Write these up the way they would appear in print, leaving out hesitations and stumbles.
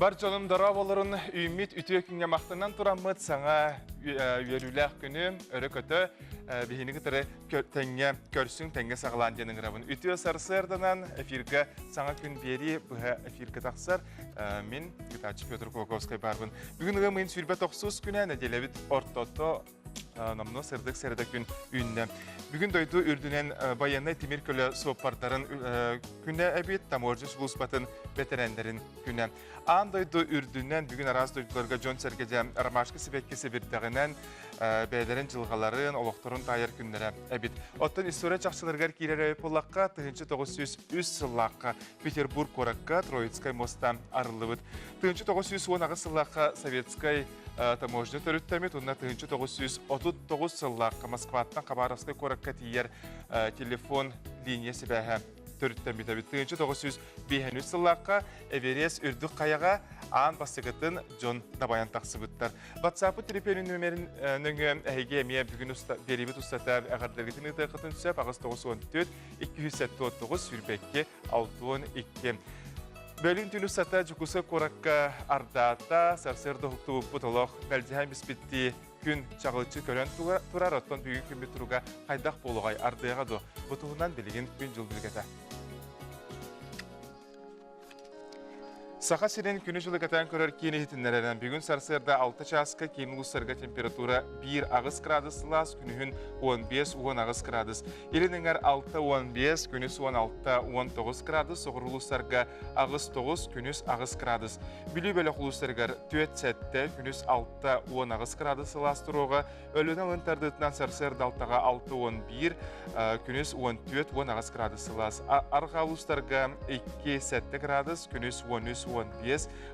Бар дьонум дорооболорун үүммүт үтүө күҥҥэ махтанан тураммыт саҥа үөрүүлээх күнү өрө көтө биһини кытары тэҥҥэ көрсүҥ, тэҥҥэ саҕалаан диэн ыҥырабын. Үтүө сарсыарданан эфиргэ саҥа күн биэрии быһа эфиргэ тахсар. Мин Гитачи Петр Кулаковскай баарбын. Бүгүн ыам ыйын 29 күнэ нэдиэлэбит ортото номнуо сырдык сэрэдэ күн үүннэ. Бүгүн дойду үрдүнэн байыаннай тимир көлө суоппардарын күнэ эбит, таможня сулууспатын бэтэрэннэрин күнэ. Аан дойду үрдүнэн бүгүн араас дойдуларга дьон-сэргэ дьэ ромашка сибэкки сэбирдэҕинэн бэйэлэрин дьылҕаларын, олохторун таайар күннэрэ эбит. Оттон история чахчыларыгар киирэр буоллахха, 1903 сыллаахха Петербург куоракка Троицкай моста арыллыбыт. 1918 сыллаахха Советскай таможня төрүттэммит уонна 1939 сыллаахха Москваттан Хабаровскай куоракка тиийэр телефон линия сибээһэ төрүттэммит эбит. 1953 сыллаахха Эверест үрдүк хайаҕа аан бастакытын дьон дабайан тахсыбыттар. WhatsApp телефонун нүөмэрин нөҥүө эһиги эмиэ бүгүн биэриибит устата эҕэрдэлгитин ыытыаххытын сөп 894 279 22 62. Бөлүн түн устата Дьокуускай куоракка ардаата, сарсыарда уһуктубуппут олох мэлдьэһэн биспиттии күн чаҕылыччы көрөн турар, оттон бүгүн күммүт туруга хайдах буолуоҕай, ардыаҕа дуо? Бу туһунан билигин күн-дьыл билгэтэ. Саха сирин күнү-дьылы кэтээн көрөр киин иһитиннэрэринэн бүгүн сарсыарда 6 чааска киин улуустарга температура 1-8 градус сылаас, күнүһүн 15-18 градус. Илин эҥэр 6-15, күнүс 16-19 градус, соҕуруу улуустарга 8-9, күнүс 8 градус. Бүлүү бөлөх улуустарыгар 4-7, күнүс 6-18 градус сылаас туруоҕа, Өлүөнэ алын тардыытынан сарсыарда алтаҕа 6-11, күнүс 14-18 градус сылаас. Арҕаа улуустарга 2-7 градус, күнүс 13-15,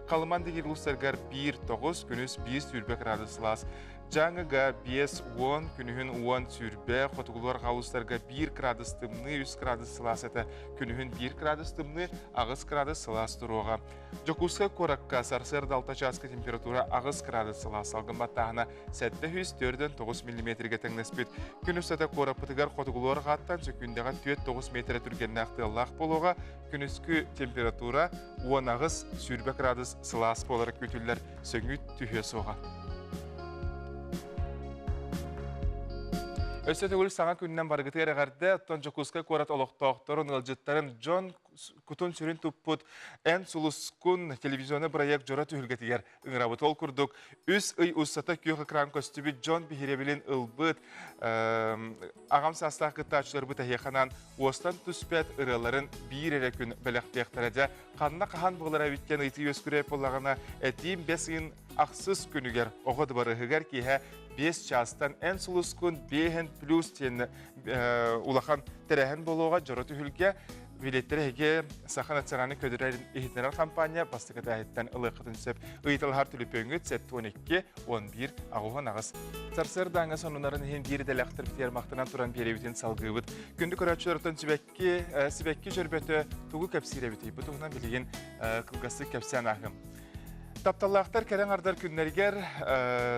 Халыман дигир улуустарыгар 1-9, күнүс 1-20 градус сылаас. Дьааҥыга 5-10, күнүһүн 10-сүүрбэ, хотугулуу арҕаа улуустарга 1 градус тымныы, 3 градус сылаас этэ. Күнүһүн 1 градус тымныы, 8 градус сылаас туруоҕа. Дьокуускай куоракка сарсыарда 6 чааска температура 8 градус сылаас, салгын баттааһына 749 миллиметргэ тэҥнэспит. Күн устата куораппытыгар хотугулуу арҕааттан сөкүүндэҕэ 4-9 миэтэрэ түргэннээх тыаллаах буолуоҕа. Күнүскү температура 18-20 градус сылаас буолара күүтүллэр, сөҥүү түһүө суоҕа. Өссө төгүл саҥа күнүнэн барыгытыгар эҕэрдэ, оттон Дьокуускай куорат олохтоохторун, ыалдьыттарын дьон кутун-сүрүн туппут «Эн сулускун» телевизионный проект дьоро түһүлгэтигэр ыҥырабыт. Ол курдук, үс ый устата күөх экран көстүбүт дьон биһирэбилин ылбыт аҕам саастаах кыттааччыларбыт эһиэхэ анаан уостан түспэт ырыаларын биир эрэ күн бэлэхтиэхтэрэ. Дьэ, ханна хаһан буолар эбит диэн ыйытыы үөскүрэ буоллаҕына, этиим бэс ыйын ахсыс күнүгэр оҕо дыбарыһыгар киэһэ 5 чаастан эн сулускун биэһэн плюс диэн улахан тэрээһин буолуоҕа дьоро түһүлгэ Билиэттэр эһиги Саха национальнай көдүрэр иһитиннэрэр хампаанньа бастакы этээһиттэн ылыаххытын сөп. Ыйыталаһар түлүпүөҥҥүт 72 11 68. Сарсыардааҥҥы сонуннарын иһин биир идэлээхтэр фермахтанан туран биэрэбитин салгыыбыт. Күндү көрөөччүлэртэн сибэкки, сибэкки дьөрбөтө тугу кэпсиир эбитий? Бу туһунан билигин кылгастык кэпсээн ааһыам. Тапталлаахтар кэрэ аҥардар күннэригэр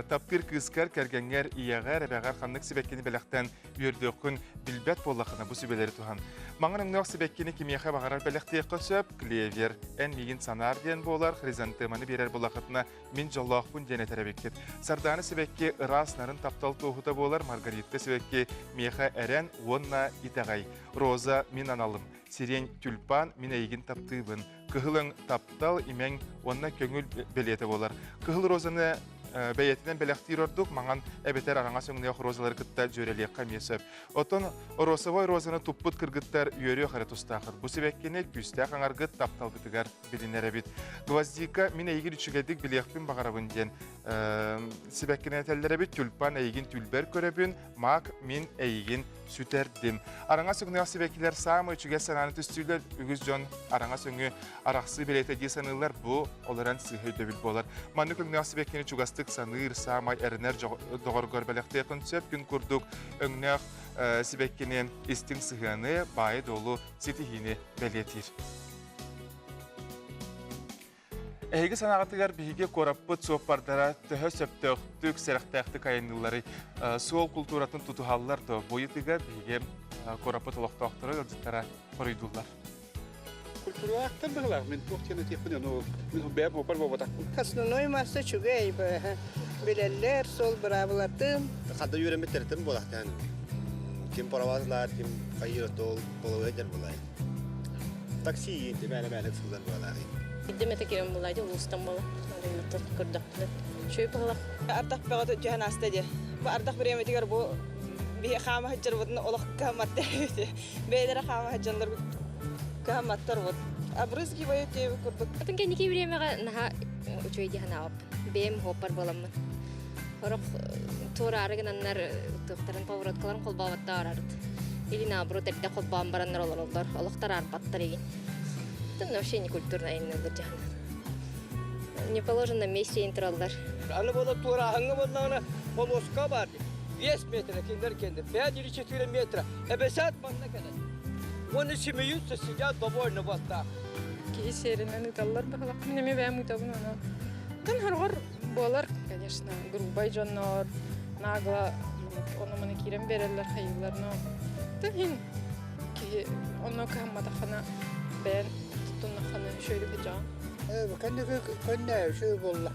таптыыр кыыскар, кэргэҥҥэр, ийэҕэр, эбэҕэр ханнык сибэккини бэлэхтэн үөрдүөххүн билбэт буоллаххына бу сүбэлэри туһан. Маҥан өҥнөөх сибэккини кимиэхэ баҕарар бэлэхтиэххэ сөп, клевер, эн миигин санаар диэн буолар, хризантеманы биэрэр буоллаххытына мин дьоллоохпун диэн этэр эбиккит. Сардаана сибэкки ыраас нарын таптал туоһута буолар, маргаритка сибэкки миэхэ эрэн уонна итэҕэй. Роза мин аналым, сирень тюльпан мин эйигин таптыыбын. Кыһыл өҥ таптал, имэҥ уонна көҥүл бэлиэтэ буолар. Кыһыл розаны бэйэтинэн бэлэхтиир ордук, маҥан эбэтэр араҥас өҥнөөх розалары кытта дьүөрэлиэххэ эмиэ сөп. Оттон розовай розаны туппут кыргыттар үөрүөх эрэ тустааххыт. Бу сибэккини күүстээх аҥаргыт тапталгытыгар билинэр эбит. Гвоздика мин эйигин үчүгэйдик билиэхпин баҕарабын диэн сибэккини этэллэр эбит. Тюльпан эйигин түүлбэр көрөбүн, мак мин эйигин сүтэрдим. Араҥас өҥнөөх сибэккилэр саамай үчүгэй санааны түстүүллэр. Үгүс дьон араҥас өҥү арахсыы бэлиэтэ дии саныыллар. Бу олорон сыыһа өйдөбүл буолар. Маннык өҥнөөх сибэккини чугастык саныыр, саамай эрэнэр доҕоргор бэлэхтиэххин сөп. Күн курдук өҥнөөх сибэккини истиҥ сыһыаны, баайы-дуолу ситиһиини бэлиэтиир. Эһиги санааҕытыгар биһиги куораппыт суоппардара төһө сөптөөхтүк, сэрэхтээхтик айанныылларый, суол култууратын тутуһаллар дуо? Бу ыйытыыга биһиги куораппыт олохтоохторо, ыалдьыттара хоруйдууллар. Тураахтар быһылаах мин туох диэн этиэхпин ону мин бэйэм опар буолбатахпын. Основной масса үчүгэй билэллэр сол быраабылатын. Хадда үөрэммиттериттэн буолахтаан. Ким паровозлар, ким хайыр тол половой дер булай. Такси инти мээлэ сылдар буолаахый. Иддемете кирен булайды улуустан бола. Арыймыттан көрдөхпүнэ. Шөй баһылах. Ардах бөҕөтө түһэн ааста дии. Бу ардах бириэмэтигэр бу биһи хаама сылдьарбытын олох кыһамматтар эбит. Бэйэлэрэ хаама сылдьаллар кыһамматтар вот. Обрызгивают диэбит курдук. Атын кэнники бириэмэҕэ наһаа үчүгэй дии санаабаппын. Бэйэм хуоппар буоламмын. Сорох туораары гынаннар туохтарын повороткаларын холбооботтор арыт. Или наоборот эрдэ холбоон бараннар олороллор. Олохтор арбаттар игин. Это вообще не культурно айанныыллар дьаһана. Не положено месте тураллар. Аны буола туорааһыҥҥа буоллаҕына полоска баар 5 метра кинилэр кэннэ 5 или 4 метра эбэсээт манна кэлэн. Уонна смеются, сидят довольно вот так. Киһи сиэринэн ыыталлар быһылах. Мин эмиэ бэйэм ыытабын аны. Тын хорҕор буолар, конечно, грубай дьоннор нагло ону-маны киирэн биэрэллэр хайыылар, но тын иһин киһи онно кыһамматаххына бэйэн туттуннаххына үчүгэйдик сылдьаҕын. Кэнники көннө үчүгэй буолла.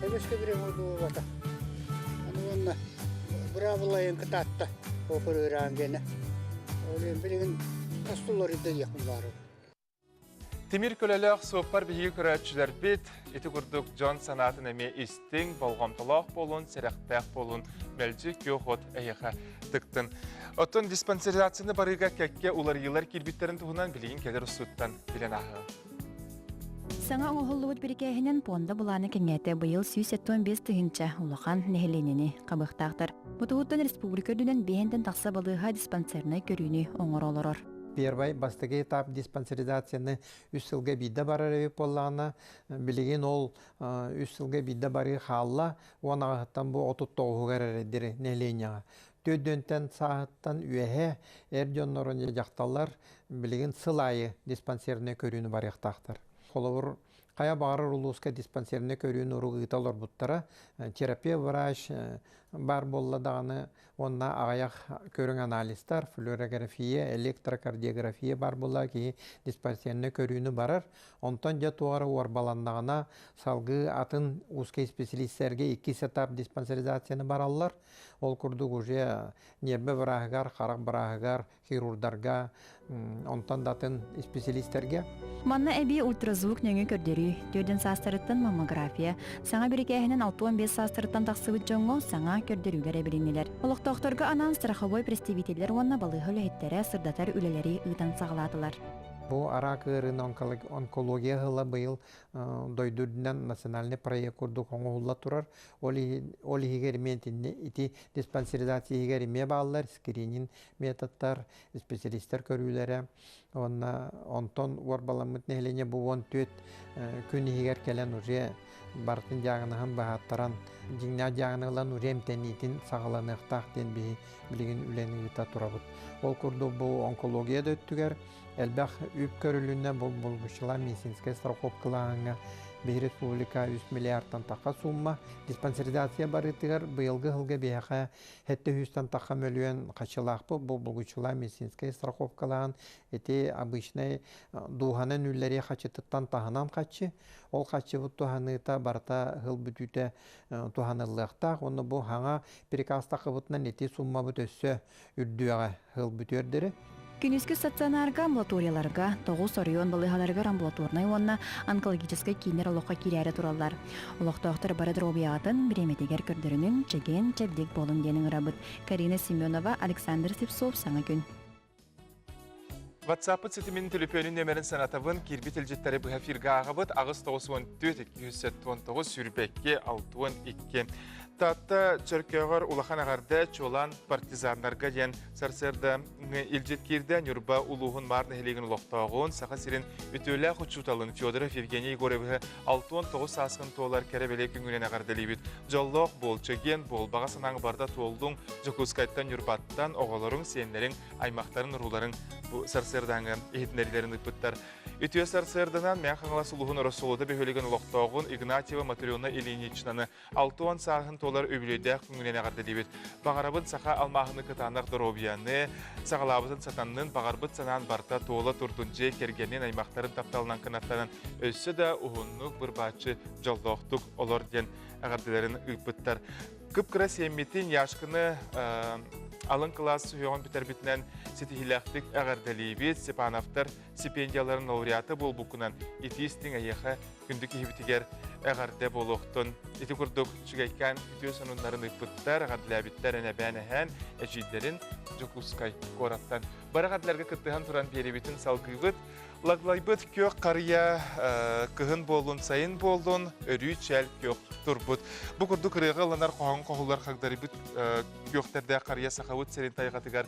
Эмискэ бириэмэ буолбата. Аны уонна быраабылайын кытаатта опыр ыыраан гэнэ. Ол билигин остуллар диэхпин баарым. Тимир көлөлөөх суоппар биһиги көрөөччүлэрбит ити курдук дьон санаатын эмиэ истиҥ, болҕомтолоох буолун, сэрэхтээх буолун, мэлдьи күөх от эһиэхэ тыктын. Оттон диспансеризацияны барыыга кэккэ уларыйыылар киирбиттэрин туһунан билигин кэлэр устуттан билэн ааһыа. Саҥа оҥоһуллубут бирикээһинэн пуонда былаана кэҥээтэ быйыл 175 тыһыынча улахан нэһилиэнньэни хабыахтаахтар. Бу туһуттан республика үрдүнэн биэһинтэн тахса балыыһа диспансернай көрүүнү оҥоро олорор. Первай бастакы этап диспансеризацияны үс сылга биирдэ барар эбит буоллаҕына, билигин ол үс сылга биирдэ барыы хаалла, уон аҕыһыттан бу 39-угар эрэдири нэһилиэнньэҕэ. Төрдүөнтэн сааһыттан үөһэ эр дьоннорун дьахталлар билигин сыл аайы диспансернай көрүүнү барыахтаахтар. Холобур, хайа баҕарар улууска диспансернай көрүүнү урук ыыта олорбуттара. Терапия врач баар буолла даҕаны Уонна аҕыйах көрүҥ анализтар, флюорография, электрокардиография баар буолла киһи диспансернай көрүүнү барар. Онтон дьэ туох эрэ уорбаланнаҕына салгыы атын узкий специалистэргэ иккис этап диспансеризацияны бараллар. Ол курдук уже ньиэрбэ бырааһыгар, харах бырааһыгар, хирурдарга, онтон да атын исписэлиистэргэ. Манна эбии ультразвук нөҥүө көрдөрүү, төрдүн саастарыттан маммография, саҥа бирикээһинэн 65 саастарыттан тахсыбыт дьоҥҥо саҥа көрдөрүүлэр эбилиннилэр. Олохтоохторго анаан страховой представителлэр уонна балыыһа үлэһиттэрэ сырдатар үлэлэри ыытан саҕалаатылар. Бу араак ыарыыны онкология ыла быйыл дойду үрдүнэн национальный проект курдук оҥоһулла турар. Ол иһигэр эмиэ ити диспансеризация иһигэр эмиэ бааллар, скрининг методтар, специалистар көрүүлэрэ уонна онтон уорбаламмыт нэһилиэнньэ бу 14 күн иһигэр кэлэн уже барытын дьааҕынаһан быһааттаран дьиҥнээх дьааҕыны ылан уже эмтэниитин саҕаланыахтаах диэн биһи билигин үлэни ыыта турабыт. Ол курдук бу онкология да өттүгэр элбэх үп көрүлүннэ бу булгуччулаах медицинскэй страховкалааһыҥҥа биһи республика 3 миллиардтан тахха сумма диспансеризация барыытыгар быйылгы сылга биһиэхэ Сэттэ сүүстэн тахха мөлүйүөн хаччылаахпыт бу булгуччулаах медицинскэй страховкалаан ити обычнай дууһанан үллэрии хаччытыттан таһынан хаччы. Ол хаччыбыт туһаныыта барыта сыл бүтүүтэ туһаныллыахтаах. Уонна бу хаҥа приказтахыбытынан ити суммабыт өссө үрдүөҕэ сыл бүтүөр Күнүскү стационарга, амбулаторияларга, тоҕус оройуон балыыһаларыгар амбулаторнай уонна онкологическай кииннэр олоххо киирээри тураллар. Олохтоохтор бары доруобуйаҕытын бириэмэтигэр көрдөрүнүҥ, чэгиэн, чэбдик буолуҥ диэн ыҥырабыт. Карина Семенова, Александр Слепцов, Саҥа күн. WhatsApp ситимин төлөпүөнүн нөмерин санатабын, киирбит илдьиттэри быһа эфиргэ ааҕабыт 894 279 22 62. Таатта Чөркөөҕөр улахан эҕэрдэ чуолаан партизаннарга диэн сарсыарда илдьит киирдэ Ньурба улууһун Маар нэһилиэгин олохтооҕун, Саха сирин үтүөлээх учууталын Федоров Евгений Егоровиһы 69 сааскын туолар кэрэ-бэлиэ күҥҥүнэн эҕэрдэлиибит. Дьоллоох буол, чэгиэн буол, баҕа санааҥ барыта туоллуҥ, Дьокуускайтан, Ньурбаттан оҕолоруҥ, сиэннэриҥ, аймахтарын, урууларыҥ бу сарсыардааҥы иһитиннэриилэрин ыыппыттар. Үтүө сарсыарданан Мэҥэ Хаҥалас улууһун Ороссолуода бөһүөлэгин олохтооҕун Игнатьева Матрена Ильиничнаны 60 сааһын туолар үбүлүөйдээх күҥүнэн эҕэрдэлиибит. Баҕарабын саха алмааһыны кытаанах доруобуйаны, саҕалаабытын сатаннын, баҕарбыт санаан барта туола турдун дьиэ кэргэнин, аймахтарын тапталынан кынаттанан өссө да уһуннук бырбааччы дьоллоохтук олор диэн эҕэрдэлэрин ыыппыттар. Кып-кыра сиэммитин Яшканы алын кылаас сүһүөҕүн бүтэрбитинэн ситиһиилээхтик эҕэрдэлиибит. Степановтар стипендияларын лауреата буолбуккунан итии истиҥ эйиэхэ күндү киһибитигэр эҕэрдэ буолуохтун. Ити курдук үчүгэйкээн үтүө сонуннарын ыыппыттар, эҕэрдэлээбиттэр энэбээн эһээн эдьиийдэрин Дьокуускай куораттан. Бары эҕэрдэлэргэ кыттыһан туран биэриибитин салгыыбыт. Лаглайбыт күөх харыйа кыһын буоллун, сайын буоллун, өрүү чээл күөх турбут. Бу курдук ырыаҕа ылланар хоһоон хоһулар хагдарыйбыт күөхтэрдээх харыйа сахабыт сирин тайҕатыгар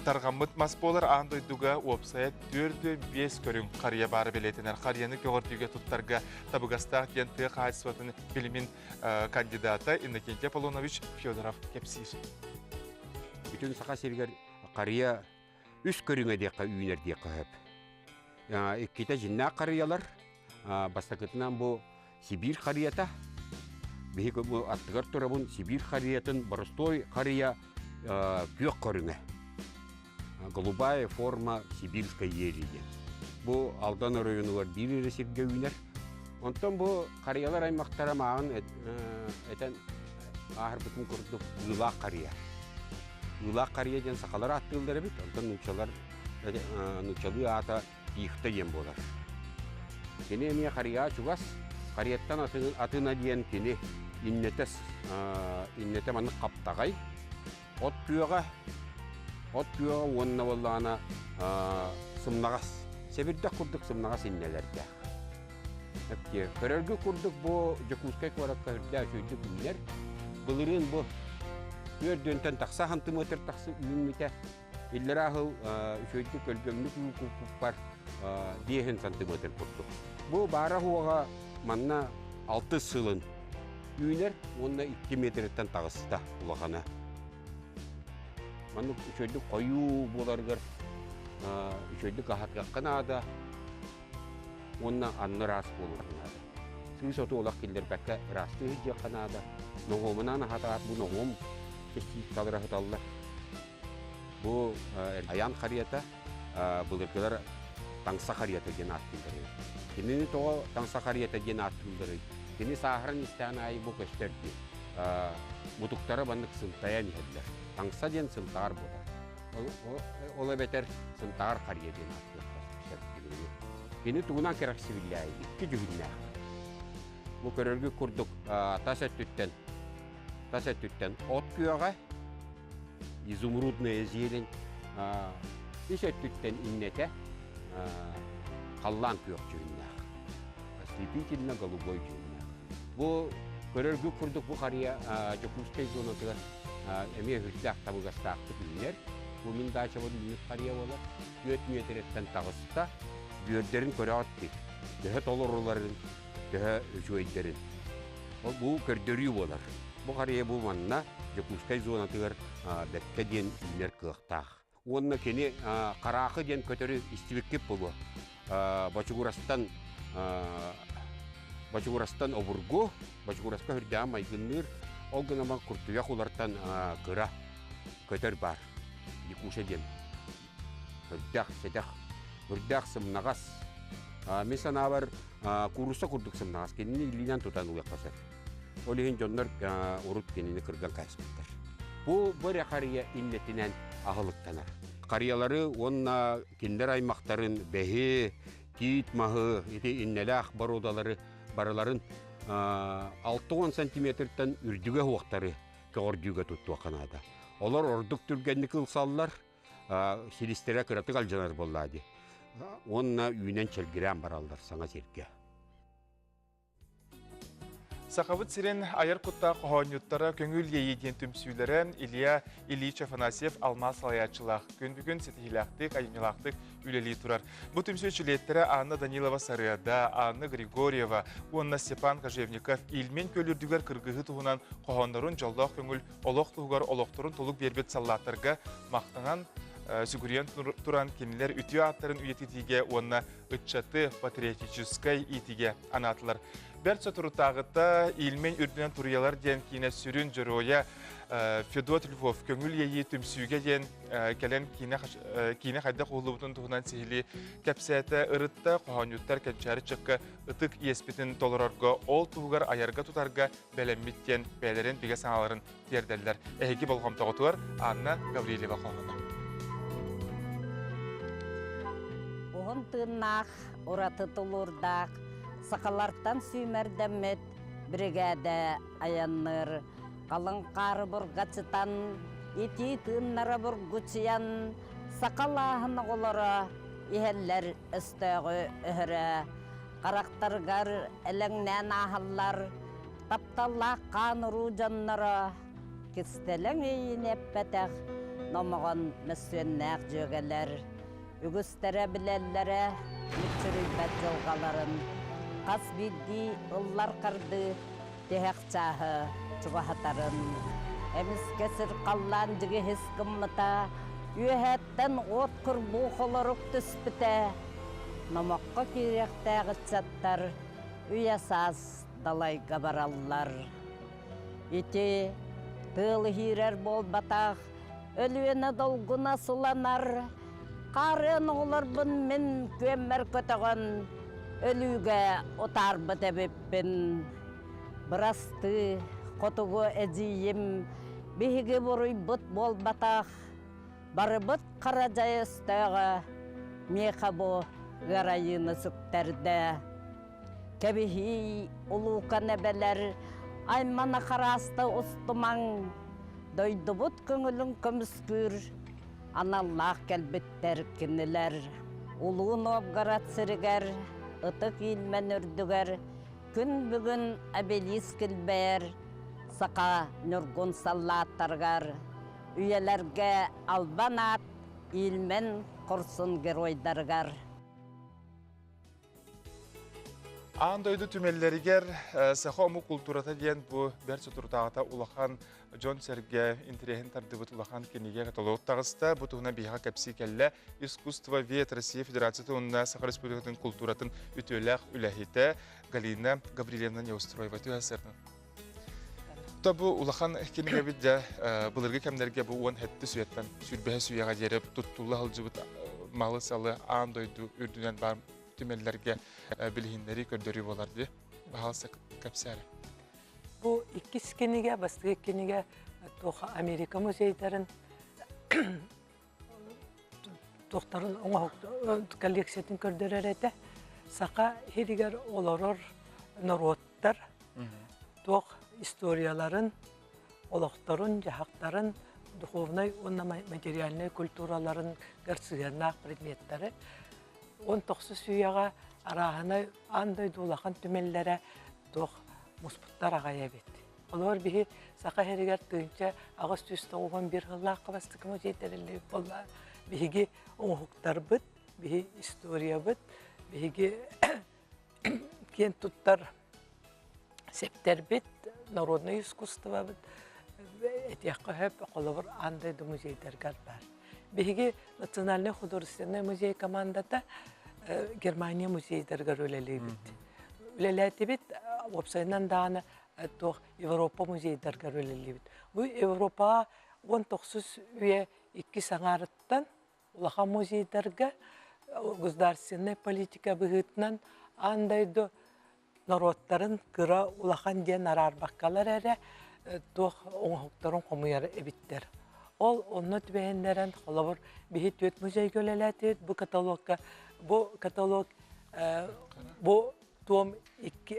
тарҕаммыт мас буолар аан дойдуга уопсайа 4-5 көрүҥ харыйа баара бэлиэтэнэр. Харыйаны көҕөрдүүгэ туттарга табыгастаах диэн тыа хаһаайыстыбатын билимин кандидата Иннокентий Аполлонович Федоров кэпсиир. Бүтүн Саха сиригэр харыйа үс көрүҥэ диэххэ үүнэр диэххэ сөп. Иккитэ дьиннээх харыйалар, бастакытынан бу Сибиир харыйата. Биһиги бу аттыгар турабын Сибиир харыйатын боростуой харыйа күөх көрүҥэ. Голубая форма сибирской ели диэн. Бу Алдан оройуонугар биир эрэ сиргэ үүнэр. Онтон бу харыйалар аймахтара мааҕын этэн ааһарбытын курдук ыылаах харыйа. Ыылаах харыйа диэн сахалар ааттыыллар эбит, онтон нууччалар нууччалыы аата пихта диэн буолар. Кини эмиэ харыйаҕа чугас, харыйаттан атына диэн кини иннэтэ иннэтэ маннык хаптаҕай, от күөҕэ, от күөҕэ уонна буоллаҕына сымнаҕас, сэбирдэх курдук сымнаҕас иннэлэрдээх. Көрөргө курдук бу Дьокуускай куоракка үрдээх үчүгэйдик үүнэр. Былырыын бу түөрдүөнтэн тахса сантиметр тахса үүммүтэ. Иллэрээ сыл үчүгэйдик өлгөмнүк уу куппуппар биэһин сантиметр курдук. Бу баара уоҕа манна алтыс сылын үүнэр уонна 2 метртэн таҕыста улахана. Маннык үчүгэйдик хойуу буоларыгар үчүгэйдик аһатыахха наада. Уонна анны ыраас буолуохха наада. Сыыс оту олох киллэрбэккэ ыраастыы сылдьыахха наада. Ноһуомунан аһатаат бу ноһуом кэстиитталара сыталлар. Бу айаан харыйата былыргылар таҥса харыйата диэн ааттыыллар эбит. Кинини тоҕо таҥса харыйата диэн ааттыылларый? Кини сааһыран истэҕин аайы бу көстөр дии. Мутуктара маннык сынтайан иһэллэр. Таҥса диэн сынтаар буолар. Ол эбэтэр сынтаар харыйа диэн ааттыахха сөп кинини. Кини тугунан кэрэхсибиллээй? Икки дьүһүннээх. Бу көрөргүт курдук тас өттүттэн тас өттүттэн от күөҕэ, изумрудная зелень, ис өттүттэн иннэтэ халлаан күөх дьүһүннээх. Ослепительно голубой дьүһүннээх. Бу көрөргүт курдук бу харыйа Дьокуускай зонатыгар эмиэ үрдээх табыгастаахтык үүнэр. Бу мин даачабар үүммүт харыйа буолар. Түөрт миэтэрэттэн таҕыста. Бүөрдэрин көрөҕүт дии. Төһө толоруларын, төһө үчүгэйдэрин. Ол бу көрдөрүү буолар. Бу харыйа бу манна Дьокуускай зонатыгар бэккэ диэн үүнэр кыахтаах. Уонна кини хараахы диэн көтөрү истибиккит буолуо. Бочугурастан Бочугурастан обургу, Бочугураска үрдээн майгынныыр, ол гынан куртуйах улартан кыра көтөр баар. Якуша диэн. Үрдээх, сэдэх, үрдээх сымнаҕас. Мин санаабар куурусса курдук сымнаҕас. Кинини илиинэн тутан ылыахха сөп. Ол иһин дьоннор урут кинини кырган кээспиттэр. Бу бөрө харыйа иннэтинэн аһылыктанар. Харыйалары уонна кинилэр аймахтарын бэһи, тиит маһы, ити иннэлээх боруодалары барыларын 60 сантиметртан үрдүгэ уохтары көҕөрдүүгэ туттуохха наада. Олор ордук түргэнник ылсаллар, силистэрэ кыратык алдьанар буоллаа дии. Уонна үүнэн чэлгирээн бараллар саҥа сиргэ. Сахабыт сирин айар куттаах хоһоонньуттара Көҥүл иэйии диэн түмсүүлэрэ Илья Ильич Афанасьев алмаас салайааччылаах күн бүгүн ситиһиилээхтик, айымньылаахтык үлэлии турар. Бу түмсүү чилиэттэрэ Анна Данилова-Сарыада, Анна Григорьева уонна Степан Кожевников Ильмень күөл үрдүгэр кыргыһыы туһунан хоһооннорун дьоллоох көҥүл олох туһугар олохторун толук биэрбит саллааттарга махтанан сүгүрүйэн туран кинилэр үтүө ааттарын үйэтитиигэ уонна ыччаты патриотическай иитиигэ анаатылар. Бэрт соторутааҕыта Ильмень үрдүнэн туруйалар диэн киинэ сүрүн дьоруойа Федот Львов көҥүл иэйии түмсүүгэ диэн кэлэн киинэ хайдах уһуллубутун туһунан сиһилии кэпсээтэ, ырытта, хоһоонньуттар кэнчээри ыччакка ытык иэспитин толорорго, ол туһугар айарга-тутарга бэлэммит диэн бэйэлэрин бигэ саҥаларын тиэрдэллэр. Эһиги болҕомтоҕутугар Анна Гаврильева хоһооно. Уһун тыыннаах, ураты тулуурдаах, сахалартан сүүмэрдэммит биригээдэ айанныыр. Халыҥ хаары бургачытан, итии тыыннара бургучуйан, саха лааһын оҕолоро иһэллэр өстөөҕү өһөрө. Харахтарыгар элэҥнээн ааһаллар, Тапталлаах хаан-уруу дьонноро кистэлэҥ иэйиини эппэтэх номоҕон мөссүөннээх дьүөгэлэр үгүстэрэ билэллэрэ мүччүрүйбэт дьылҕаларын хас биирдии ыллар хардыы тиһэх чааһы чугаһатарын эмискэ сир халлаан дьигиһис гыммыта үөһээттэн уот курбуу холорук түспүтэ номоххо киириэхтээх ыччаттар үйэ саас далайга бараллар. Ити тыал иһиирэр буолбатах, Өлүөнэ долгуна суланар, хаарыан оҕолорбун мин күөммэр көтөҕөн өлүүгэ утаарбыт эбиппин. Бырастыы, хотугу эдьиийим, биһиги буруйбут буолбатах, барыбыт хара дьай өстөөҕө миэхэ бу ыарайыыны сүктэрдэ. Кэбиһии улуукан эбэлэр аймана харааста устумаҥ, дойдубут көҥүлүн көмүскүүр аналлаах кэлбиттэр кинилэр. Улуу Новгород сиригэр, ытык Иилмэн үрдүгэр күн бүгүн обелиск килбэйэр саха ньургун саллааттарыгар үйэлэргэ албан аат Иилмэн хорсун геройдарыгар. Аан дойду түмэллэригэр саха омук култуурата диэн бу бэрт соторутааҕыта улахан дьон-сэргэ интэриэһин тардыбыт улахан кинигэ каталог таҕыста. Бу туһунан биһиэхэ кэпсии кэллэ Искусство вет Россия Федерациятын уонна Саха Республикатын култууратын үтүөлээх үлэһитэ Галина Гаврильевна Неустроева түһэсэрдин. То бу улахан кинигэбит дьэ былыргы кэмнэргэ бу 17 сүйэттэн сүүрбэһэ сүйэҕэ диэри туттулла сылдьыбыт малы-салы аан дойду үрдүнэн баар түмэллэргэ билиһиннэрии көрдөрүү буолар дии. Баһаалыста кэпсээри. Бу иккис кинигэ, бастакы кинигэ туох Америка музейдарын туохтарын оҥоһук коллекциятын көрдөрөр этэ. Саха сиригэр олорор норуоттар туох историяларын, олохторун, дьаһахтарын, духовнай уонна материальнай культураларын сыһыаннаах предметтары 19 үйэҕэ арааһынай аан дойду улахан түмэллэрэ туох муспуттар аҕай эбит. Олор биһи Саха сиригэр 1891 сыллаахха бастакы музей тэриллибит буолла. Биһиги оҥоһуктарбыт, биһи историябыт, биһиги киэн туттар сэптэрбит, народное искусствобыт этиэххэ сөп, холобур, аан дойду музейдарыгар баар. Биһиги Национальный художественный музей командата Германия музейдарыгар үлэлиибит. Үлэлээтибит, уопсайынан даҕаны туох Европа музейдарыгар үлэлиибит. Бу Европаҕа 19 үйэ иккис аҥаарыттан улахан музейдарга государственнай политика быһыытынан аан дойду норуоттарын кыра улахан диэн араарбаккалар эрэ туох оҥоһуктарын хомуйар эбиттэр. Ол онно түбэһиннэрэн холобур биһи түөрт музейга үлэлээтибит бу каталогка бу каталог бу туом икки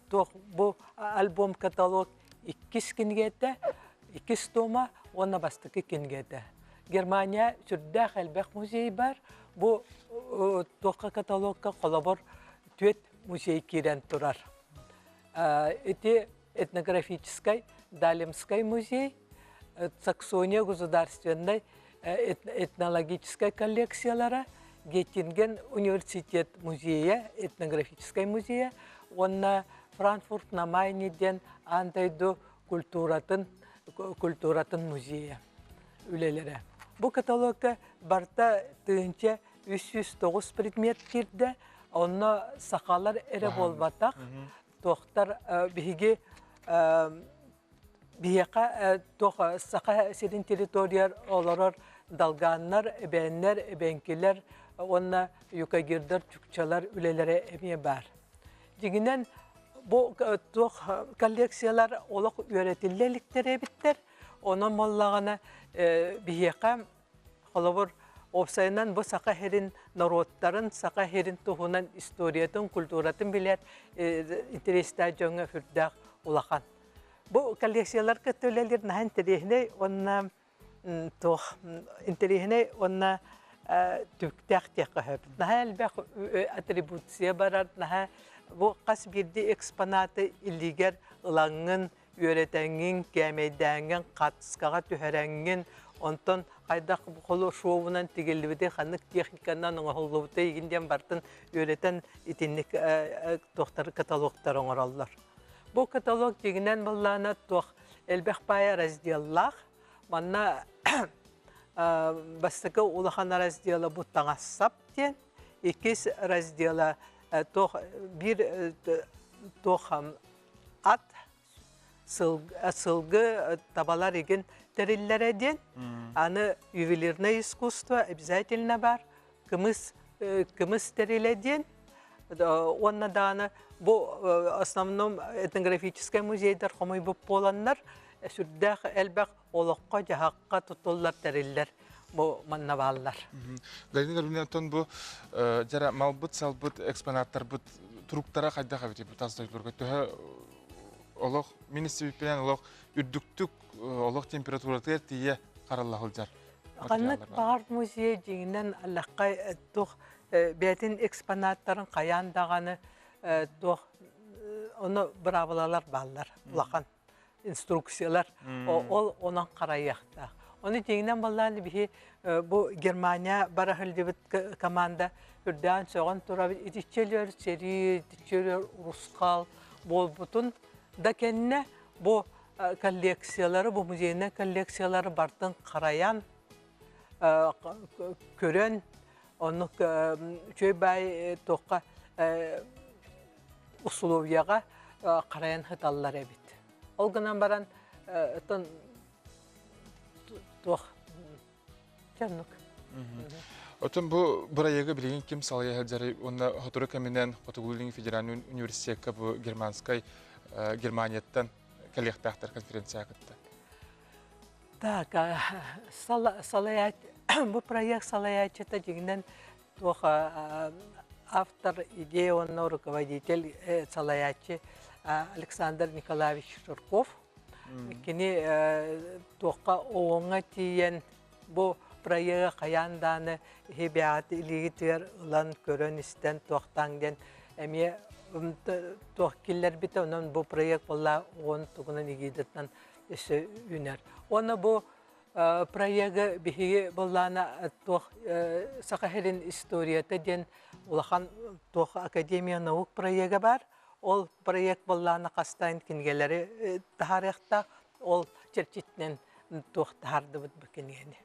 туох бу альбом каталог иккис кинигэтэ иккис тома уонна бастакы кинигэтэ Германия сүрдээх элбэх музей бар бу туохха каталогка холобур түөрт музей киирэн турар. Ити этнографическай Далемскай музей, Саксония государственной этнологическай коллекциялара, Геттинген университет музейа, этнографическай музейа уонна Франкфурт на Майне диэн аан дойду культуратын, культуратын музейа үлэлэрэ. Бу каталогка барыта 1309 предмет киирдэ. Онно сахалар эрэ буолбатах, туохтар биһиги биһиэхэ туох Саха сирин территорияр олорор долганнар, эбээннэр, эбэҥкилэр уонна юкагирдар, чукчалар үлэлэрэ эмиэ баар. Дьиҥинэн, бу туох коллекциялар олох үөрэтиллэ иликтэр эбиттэр. Онон буоллаҕына биһиэхэ холобур уопсайынан бу Саха сирин норуоттарын, Саха сирин туһунан историятын, культуратын билэр интэриэстээх дьоҥҥо сүрдээх улахан. Бу коллекциялар кытта үлэлиир наһаа интэриэһинэй уонна туох интэриэһинэй уонна түбүктээх диэххэ сөп. Наһаа элбэх атрибуция барар, наһаа бу хас биирдии экспонаты илиигэр ылаҥҥын, үөрэтэҥҥин, кээмэйдээҥҥин, хаартыскаҕа түһэрэҥҥин, онтон хайдах холу шовунан тигиллибити, ханнык техниканан оҥоһуллубута игин диэн барытын үөрэтэн итинник туохтары каталогтар оҥороллор. Бу каталог дьиҥинэн быллаана туох элбэх баайа разделлаах. Манна бастакы улахан раздела бу таҥас-сап диэн, иккис раздела туох биир туох ат сылгы табалар игин тэриллэрэ диэн. Аны ювелирное искусство обязательно бар. Кымыс кымыс тэрилэ диэн. Уонна даҕаны бу основном этнографическай музейдар хомуйбут буоланнар сүрдээх элбэх олоххо-дьаһахха тутуллар тэриллэр бу манна бааллар. Галина Гавриловна, оттон бу дьара малбыт-салбыт экспонаттарбыт туруктара хайдах эбитий бу тас дойдуларга төһө олох мин истибиппинэн олох үрдүктүк олох температуратыгар тиийэ харалла сылдьар Ханнык баҕар музей дьиҥинэн аллахха туох бэйэтин экспонаттарын хайаан даҕаны туох ону быраабылалар бааллар улахан инструкциялар ол онон харайыахтаах. Ону дьиҥинэн баллаан биһи бу Германия бара сылдьыбыт команда үрдээн сөҕөн турабыт итиччэлэр сэрии, итиччэлэр урусхал буолбутун да кэннэ бу коллекциялары, бу музейнай коллекциялары бартын харайан, көрөн, оннук үчүгэй баай туохха усулуобуйаҕа харайан сыталлар эбит. Ол гынан баран оттон туох дьоннук. Оттон бу бырайыагы билигин ким салайа сылдьарый уонна сотору кэминэн Хотугулуу-Илиҥҥи федеральнай университекка бу германскай Германияттан кэлиэхтээхтэр конференцияҕа кытта. Так, салайач бу проект салайааччыта дьиҥинэн туох автор идея уонна руководитель салайааччы Александр Николаевич Жирков. Кини туохха ООН-ҥа тиийэн бу проегы хайаан дааны иһи илиигитигэр ылан көрөн-истэн туохтаан диэн эмиэ туох киллэрбитэ онон бу проект буолла ООН тугунан эгидатынан өссө үүнэр. Уонна бу проегы биһиги былаана туох Саха сирин историята диэн улахан туох Академия наук проега бар. Ол проект былаана хастаан кинигэлэри таһаарыахтаах. Ол чэрчитинэн туох таһаардыбыт бу кинигэни.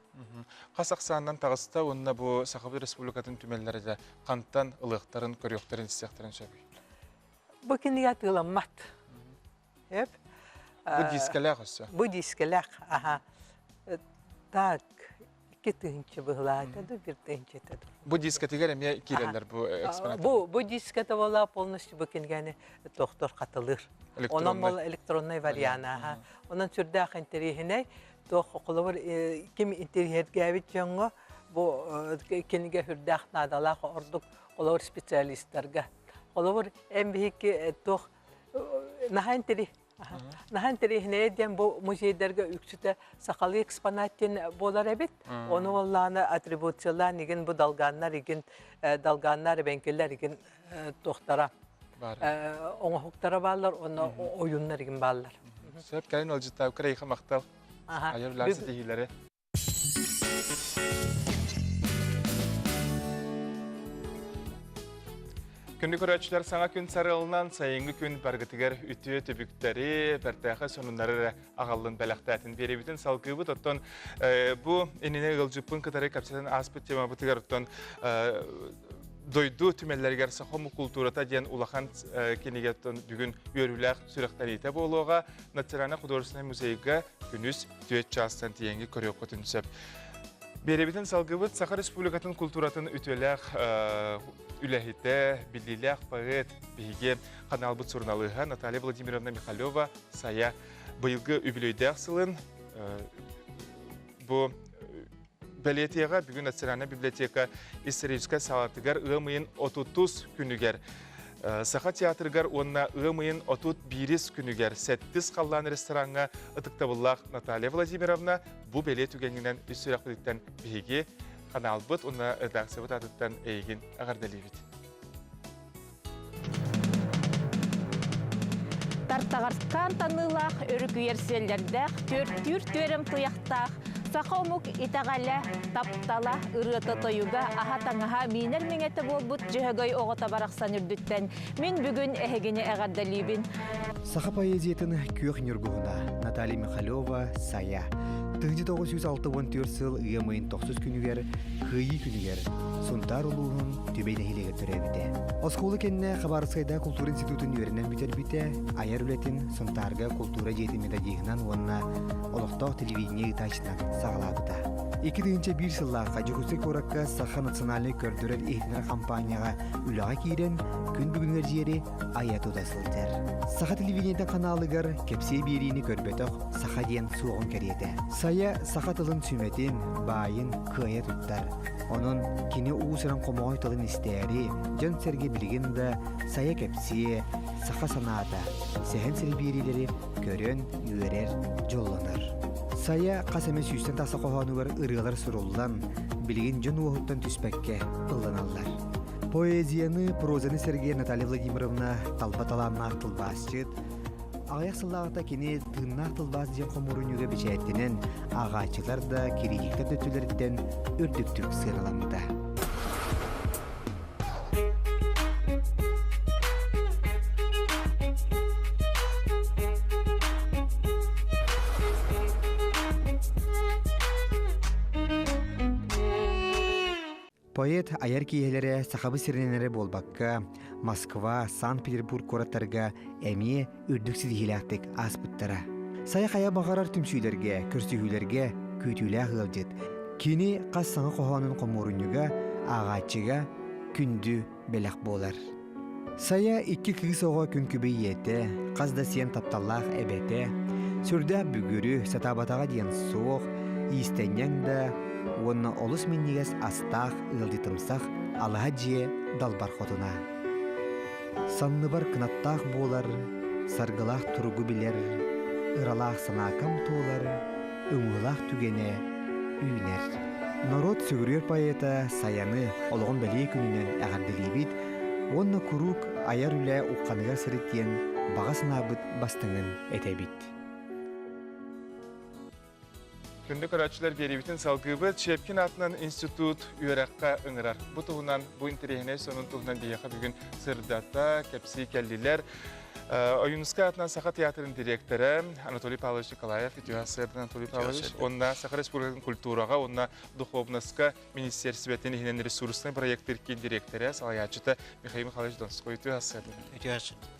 Хас ахсаанынан таҕыста уонна бу Сахабыт Республикатын түмэллэрэ дьэ хантан ылыахтарын, көрүөхтэрин, истиэхтэрин сөбүй? Бу кинигэ атыыламмат. Эп. Бу дискэлээх өссө. Бу дискэлээх, аха. Так, 2000 быһылаата да, 1000 да. Бу дискэтигэр эмиэ киирэллэр бу экспонат. Бу бу дискэтэ буола полностью бу кинигэни тохтор хатылыр. Онон бол электронный вариана, аха. Онон сүрдээх интэриэһинэй. Туох холобур ким интэриэһиргээбит дьоҥҥо бу кинигэ сүрдээх наадалаах ордук холобур специалистарга. Холобур эн биһикки туох Наһаа интэри наһаа интэриэһинэйэ диэн бу музейдарга үксүтэ сахалыы экспонат диэн буолар эбит. Ону уоллааны атрибуциялаан игин бу долганнар игин долганнар эбэҥкилэр игин туохтара оҥоһуктара бааллар уонна ойууннар игин бааллар. Сөп кэлин ыалдьыттаабыккар эйиэхэ махтал. Айар үлэҕэр ситиһиилэри. Күндү көрөөччүлэр саҥа күн сарыалынан сайыҥҥы күн баргытыгар үтүө түбүктэри, бэртээхэй сонуннары эрэ аҕаллын бэлэхтээтин биэрэбитин салгыыбыт. Оттон бу иннинэ ыалдьыппын кытары кэпсэтэн ааспыт темабытыгар оттон дойду түмэллэригэр саха омук култуурата диэн улахан кинигэттэн бүгүн үөрүүлээх сүрэхтэниитэ буолуоҕа. Национальнай художественнай музейга күнүс 4 чаастан тиийэҥҥи көрүөххүтүн сөп. Биэрэбитин салгыбыт Саха Республикатын култууратын үтүөлээх үлэһитэ, биллиилээх поэт, биһиги ханаалбыт суруналыыһа Наталья Владимировна Михалева Сайа быйылгы үбүлүөйдээх сылын бу бэлиэтиэҕэ бүгүн Национальнай библиотека историческай саалатыгар ыам ыйын 30 күнүгэр Саха театрыгар уонна ыам ыйын 31 күнүгэр Сэттис халлаан рестораҥҥа ытыктабыллаах Наталья Владимировна бу бэлиэ түгэҥҥинэн үс сүрэхпититтэн биһиги Ханаалбыт уонна редакциябыт аатыттан эйигин эҕэрдэлиибит. Тартаҕаркаан таныылаах, өрүкүйэр сиэллэрдээх, түөртүүр түөрэм туйахтаах, саха омук итэҕэлэ, таптала, ырыата-тойуга, аһа-таҥаһа, миинэр миҥэтэ буолбут Дьөһөгөй оҕото барахсан үрдүттэн мин бүгүн эһигини эҕэрдэлиибин. Саха поэзиятын күөх ньургуһуна Наталья Михалева «Сайа» 1964 сыл ыам ыйын тохсус күнүгэр Кыайыы күнүгэр Сунтаар улууһун Түбэй нэһилиэгэр төрөөбүтэ. Оскуола кэннэ Хабаровскайдаа култуура институтун үөрэнэн бүтэрбитэ, айар үлэтин Сунтаарга култуура дьиэтин методиһынан уонна олохтоох телевидение ыытааччынан саҕалаабыта. 2001 сыллаахха Дьокуускай куоракка Саха национальнай көрдөрөр-иһитиннэрэр хампаанньаҕа үлэҕэ киирэн, күн бүгүнүгэр диэри айа тута сылдьар. Саха телевидениетин ханаалыгар кэпсиэ биэриини көрбөтөх саха диэн суоҕун кэриэтэ. Сайа саха тылын сүмэтин, баайын кыайа туттар. Онон кини уус-уран хомоҕой тылын истээри, дьон-сэргэ билигин да сайа кэпсиэ, саха санаата, сэһэн сири биэриилэри көрөн үөрэр, дьоллонор. Сайа хас эмэ сүүстэн тахса хоһоонугар ырыалар суруллан, билигин дьон уоһуттан түспэккэ ылланаллар. Поэзияны, прозаны сэргэ Наталья Владимировна талба талааннаах тылбаасчыт, аҕыйах сыллааҕыта кини «Тыыннаах тылбаас» диэн хомуурунньуга бэчээттэнэн, ааҕааччылар да, кириитиктэр да өттүлэриттэн үрдүктүк сыаналаммыта. Поэт айар киэһэлэрэ Сахабыт сиринэн эрэ буолбакка, Москва, Санкт-Петербург куораттарга эмиэ үрдүк ситиһиилээхтик ааспыттара. Сайа хайа баҕарар түмсүүлэргэ, көрсүһүүлэргэ күүтүүлээх ыалдьыт. Кини хас саҥа хоһоонун хомуурунньуга ааҕааччыга күндү бэлэх буолар. Сайа икки кыыс оҕо күн күбэй ийэтэ, хас да сиэн тапталлаах эбэтэ, сүрдээх бүгүрү, сатаабатаҕа диэн суох, иистэнньэҥ да уонна олус минньигэс астаах ыалдьытымсах алаһа дьиэ далбар хотуна. Санныбар кынаттаах буолар, саргылаах туругу билэр, ыралаах санаакам туолар, ымыылаах түгэнэ үүнэр. Норуот сүгүрүйэр поэта Сайаны олоҕун бэлиэ күнүнэн эҕэрдэлиибит уонна куруук айар үлэ ухханыгар сырыт диэн баҕа санаабыт бастыҥын этэбит. Күндү көрөөччүлэр биэриибитин салгыыбыт. Щепкин аатынан институт үөрэххэ ыҥырар. Бу туһунан, бу интэриэһинэй сонун туһунан биһиэхэ бүгүн сырдата, кэпсии кэллилэр. Ойуунускай аатынан Саха театрын дириэктэрэ Анатолий Павлович Николаев, үтүө сырдын Анатолий Павлович, уонна Саха Республикатын культураҕа уонна духовноска министиэрстибэтин иһинэн ресурснай проекттыыр киин дириэктэрэ, салайааччыта Михаил Михайлович Донской үтүө сырдын. Үтүө сырдын.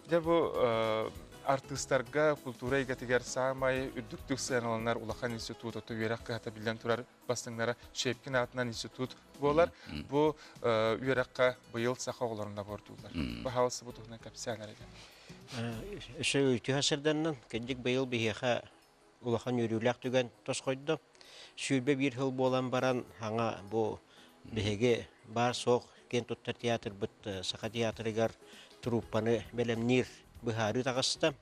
Дьэ бу артыыстарга культура эйгэтигэр саамай үрдүктүк сыаналанар улахан институт, оту үөрэх кыһата биллэн турар бастыҥнара Щепкин аатынан институт буолар. Бу үөрэххэ быйыл саха оҕолорун набордууллар. Баһаалыста бу туһунан кэпсээн эрэ. Өссө үтүө сырданнан, кырдьык быйыл биһиэхэ улахан үөрүүлээх түгэн тосхойдо. 21 сыл буолан баран, хаҥа бу биһиги баар-суох киэн туттар театрбыт Саха театрыгар труппаны бэлэмниир быһаарыы таҕыста.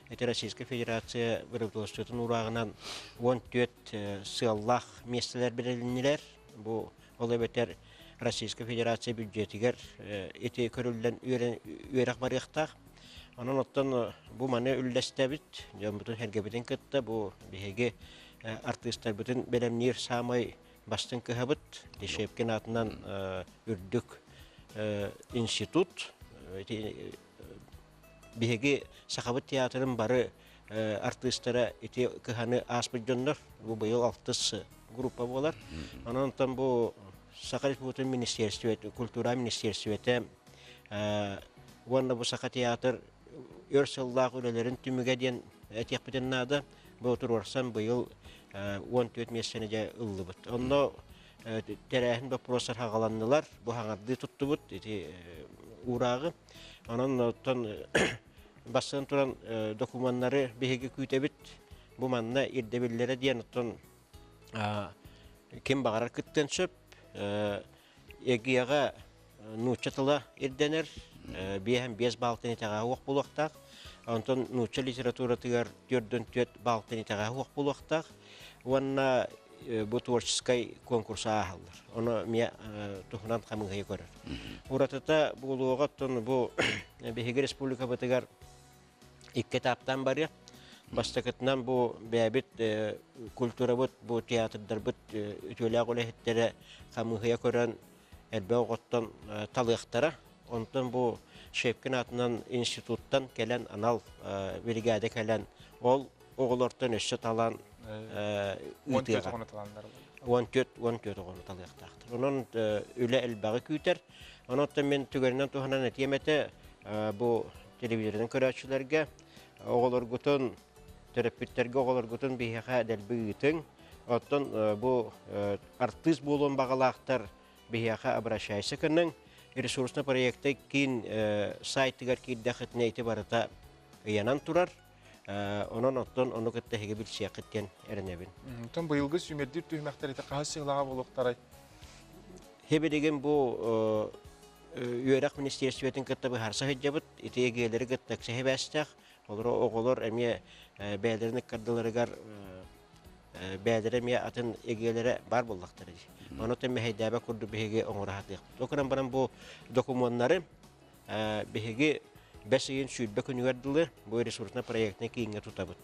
Ити Российскай Федерация правительствотын уурааҕынан 14 сыаллаах миэстэлэр бэрилиннилэр. Бу ол эбэтэр Российскай Федерация бюджетигэр ити көрүллэн үөрэх барыахтаах. Онон оттон бу маны үллэстэбит, дьоммутун сэргэбитин кытта бу биһиги артыыстарбытын бэлэмниир саамай бастыҥ кыһабыт Дешевкин аатынан үрдүк. институт биһиги Сахабыт театрын бары артыыстара ити кыһаны ааспыт дьоннор бу быйыл алтыс группа буолар. Онон онтон бу Саха Республикатын министерствете, культура министерствете уонна бу Саха театр өр сыллаах үлэлэрин түмүгэ диэн этиэхпитин наада. Бу туруорсан быйыл 14 миэстэни дьэ ыллыбыт. Онно тэрээһин боппуруостар хаҕаланнылар. Бу хаҥардыы туттубут ити уурааҕы. Онон оттон бастан туран докумуоннары биһиги күүтэбит. Бу манна ирдэбиллэрэ диэн оттон ким баҕарар кыттыан сөп. ЕГЭ-ҕэ нуучча тыла ирдэнэр, биэһэн биэс баалтан итэҕэһэ уох буолуохтаах. Онтон нуучча литературатыгар түөрдөн түөрт баалтан итэҕэһэ уох буолуохтаах. Уонна бу творческай конкурс ааһаллар. Ону эмиэ туһунан хамыыһыйа көрөр. Уратыта буолуоҕа оттон бу биһиги республикабытыгар икки этаптан барыа. Бастакытынан бу бэйэбит культурабыт, бу театрдарбыт үтүөлээх үлэһиттэрэ хамыыһыйа көрөн элбэх оҕоттон талыахтара. Онтон бу Шепкин аатынан институттан кэлэн анал биригээдэ кэлэн ол оҕолортон өссө талан ыытыаҕа. 14 оҕону талыахтаахтар. Онон үлэ элбэҕи күүтэр. Онон мен түгэнинэн туһанан этиэм этэ бу телевизорынан көрөөччүлэргэ оҕолоргутун төрөппүттэргэ оҕолоргутун биһиэхэ дэлби ыытыҥ. Оттон бу артыыс буолуон баҕалаахтар биһиэхэ обращайся гыныҥ. Ресурсный проекты киин сайтыгар киирдэххитинэ ити барыта ыйанан турар. Онон оттон ону кытта эһиги билсиэххит диэн эрэнэбин. Оттон быйылгы сүүмэрдиир түһүмэхтэр ити хаһыс сыалаҕа буолуохтарай? Хебилигин бу үөрэх министиэристибэтин кытта быһаарса сылдьабыт. Ити эгиэлэри кытта ыкса сибээстээх. Олору оҕолор эмиэ бэйэлэрин ыккардыларыгар бэйэлэрэ эмиэ атын эгиэлэрэ баар буоллахтара дии. Ону мэһэйдээбэ курдук биһиги оҥоро сатыахпыт. Ол гынан баран бу докумуоннары биһиги бэс ыйын 20 күнүгэр дылы бу ресурсно-проектный кииҥҥэ тутабыт.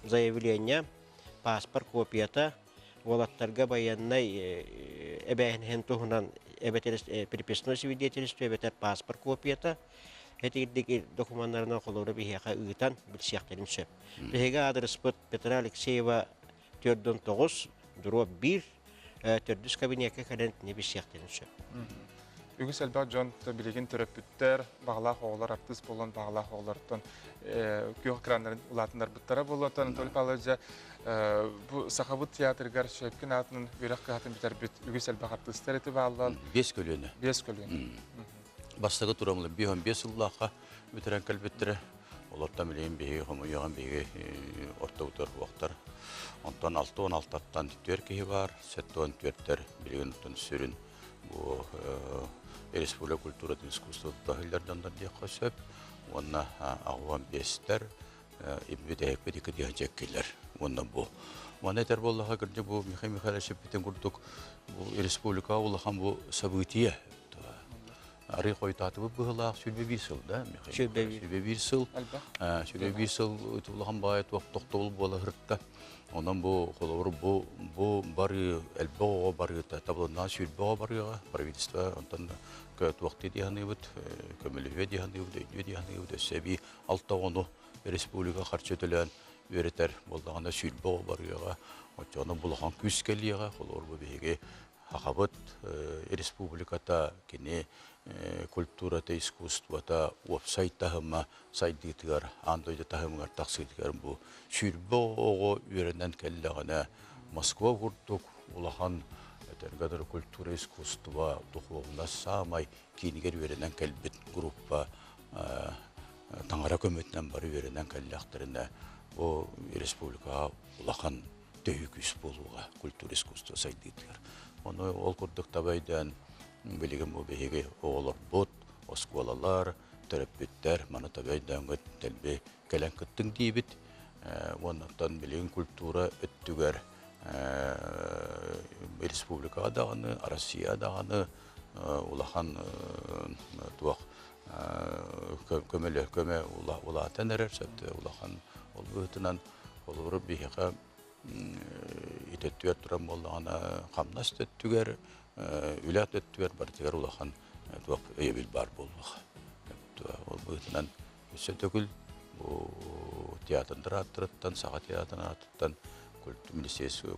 Заявление, паспорт копията, уолаттарга байыаннай эбээһинэһин туһунан эбэтэр переписной свидетельство эбэтэр паспорт копията этигирдик докумуоннарынан холобура биһиэхэ ыытан билсиэхтэрин сөп. Биһиги аадырыспыт Петра Алексеева 49 дроп 1 төрдүс кабинекка кэлэн не билсиэхтэрин сөп. Үгүс элбэх дьон билигин төрөппүттэр, баҕалаах оҕолор артыыс буолан баҕалаах оҕолортон күөх экраннарын улаатыннарбыттара буолуо. Анатолий Павлович бу Сахабыт театрыгар Щепкин аатынан үөрэх кыһатын бүтэрбит үгүс элбэх артыыстар эти бааллар. Биэс көлүөнэ. Биэс көлүөнэ. Бастакы турамылы 55 сыллаахха бүтэрэн кэлбиттэрэ. Олортон билигин биһиги хомуйуоҕун биһиги ортобутугар уохтар. Онтон 66-ттан түөр киһи бар, 74-тер билигин оттон сүрүн бу республика культуратын искусствота тахыллардандар диэххэ сөп. Уонна 65-тер бүтэһикпит икки тыһыынча Уонна бу Уонна этэр буоллаха кырдьык бу Михаил Михайлович эппитин курдук бу республика улахан бу событие Арый хойутаатыбыт быһылаах 21 сыл да, Михаил? 21 сыл. 21 сыл улахан баай туох тохтобул буола сырытта. Онон бу холобур бу бу бары элбэх оҕо барыыта табылыннаан сүүрбэ оҕо барыаҕа правительство онтон туохтыы дии саныыбыт, көмөлөһүө дии саныыбыт, өйдүө дии саныыбыт, өссө эбии алта оҕону республика харчы төлөөн үөрэтэр буоллаҕына сүүрбэ оҕо барыаҕа, оччоҕуна булахан күүс кэлиэҕэ, холобур бу биһиги Сахабыт республиката кини культурата, искусствота уопсай таһыма сайдыытыгар, аан дойду таһымыгар тахсыытыгар бу 20 оҕо үөрэнэн кэллэҕинэ Москва курдук улахан этэргэ дылы культура, искусство, духовность саамай киинигэр үөрэнэн кэлбит группа таҥара көмөтүнэн бары үөрэнэн кэллэхтэринэ бу республикаҕа улахан төһүү күүс буолуоҕа культура искусство сайдыытыгар. Ону ол курдук таба өйдөөн билигин бу биһиги оҕолорбут, оскуолалар, төрөппүттэр маны таба өйдөөҥҥүт дэлби кэлэн кыттыҥ диибит. Уоннаттан билигин культура өттүгэр республикаҕа даҕаны, Россия даҕаны улахан туох көмөлө көмө улаатан эрэр сөптөөх улахан ол быһыытынан Холобура биһиэхэ итөттүгэр туран буоллаҕына хамнас өттүгэр, үлэ өттүгэр барытыгар улахан Туох өйөбүл баар буолуох. Ол быһыытынан өссө төгүл бу театрдар ааттарыттан, Саха театрын аатыттан,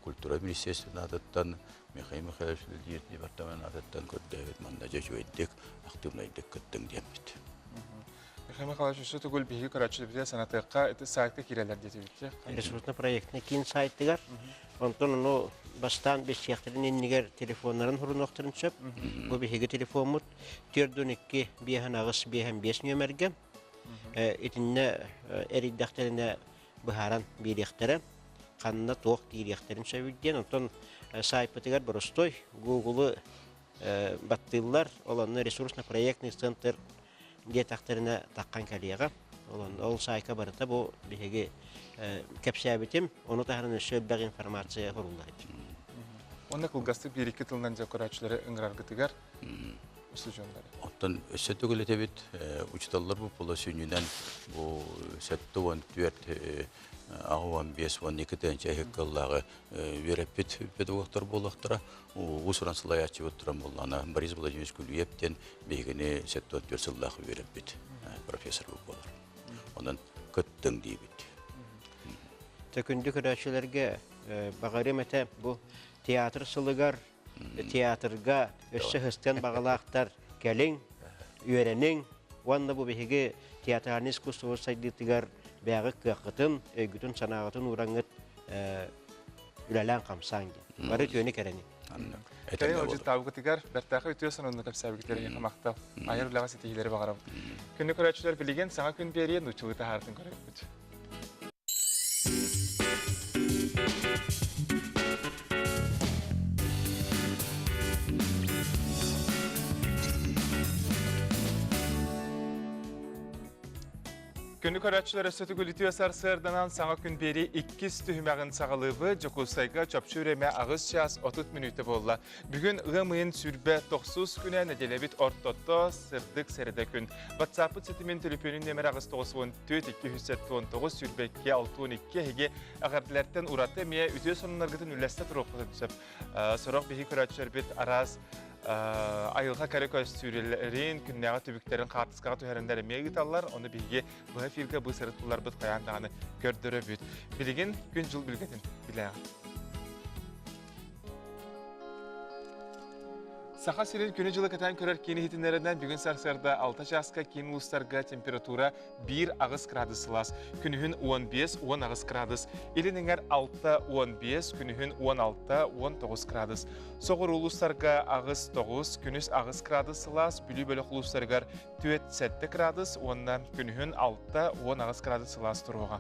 культура министерствотын аатыттан, Михаил Михайлович үлэлиир департамент аатыттан көрдөөбүт манна дьэ үчүгэйдик, активнайдык кыттыҥ диэммит. Михаил Михайлович, өссө төгүл биһиги көрөөччүлэрбитигэр санатыахха, ити сайтка киирэллэр диэтибит. Ресурсно-проектный киин сайтыгар. Онтон ону бастаан билсиэхтэрин иннигэр телефоннарын хурунуохтарын сөп. Бу биһиги телефоммут 412 58 55 нүөмэргэ. Итиннэ эрийдэхтэринэ быһааран биэриэхтэрэ. Ханна туох киириэхтэрин сөбүй диэн. Онтон сайтпытыгар боростой Google-у баттыыллар. Ол онно ресурсно-проектный центр диэтэхтэринэ таххан кэлиэҕэ. Ол ол саайка барыта бу биһиги кэпсээбитим, ону таһынан өссө элбэх информация хуруллар эбит. Онно кылгастык биир-икки тылынан дьэ көрөөччүлэри ыҥыраргытыгар устудьуоннары. Оттон өссө төгүл этэбит, учууталлар бу була сүнньүнэн бу 74 85 12 тыһыынча иһик кыллааҕы үөрэппит педагогтар буолуохтара. Уус-уран салайааччыбыт туран буоллаҕына Борис Владимирович Күлүев диэн биһигини 74 сыллаах үөрэппит профессор буолар. Онон кыттыҥ диибит. Төкүндү көрөөччүлэргэ баҕарым этэ бу театр сылыгар театрга өссө хыстыан баҕалаахтар кэлиҥ, үөрэниҥ уонна бу биһиги театральный искусство сайдыытыгар бэйэҕит кыаххытын, өйгүтүн-санааҕытын уураҥҥыт үлэлээн хамсааҥ диэн. Бары үтүөнү кэрэни. Кэлин ыалдьыттаабыкытыгар бэртээхэй үтүө сонунну кэпсээбиккитигэр эйиэхэ махтал. Айар үлэҕэ ситиһиилэри баҕарабыт. Күндү көрөөччүлэр билигин саҥа күн биэриэ нууччалыы таһаарытын көрөбүт. Күнү көрөөччүлэр өссө төгүл үтүө сарсыарданан саҥа күн биэрии иккис түһүмэҕин саҕалыыбы Дьокуускайга чопчу үрэмэ 8 чаас 30 мүнүүтэ буолла. Бүгүн ыам ыйын сүүрбэ тохсус күнэ нэдиэлэбит ортото сырдык сэрэдэ күн. WhatsApp ситимин төлөпүөнүн нөмерэ 894 279 22 62 эһиги эҕэрдэлэртэн ураты эмиэ үтүө сонуннаргытын үллэстэ туруоххутун сөп. Сорох биһи көрөөччүлэрбит араас айылҕа кэрэ көстүүлэрин, күннээҕи түбүктэрин хаартыскаҕа түһэрэннэр эмиэ ыыталлар. Ону биһиги быһа эфиргэ бу сырыттыларбыт хайаан даҕаны көрдөрөбүт. Билигин күн-дьыл билгэтин билээҕин. Саха сирин күнү-дьылы кэтээн көрөр киин иһитиннэринэн бүгүн сарсыарда 6 чааска киин улуустарга температура 1-8 градус сылаас, күнүһүн 15-18 градус, илин эҥэр 6-15, күнүһүн 16-19 градус. Соҕуруу улуустарга 8-9, күнүс 8 градус сылаас, Бүлүү бөлөх улуустарыгар 4-7 градус уонна күнүһүн 6-18 градус сылаас туруоҕа.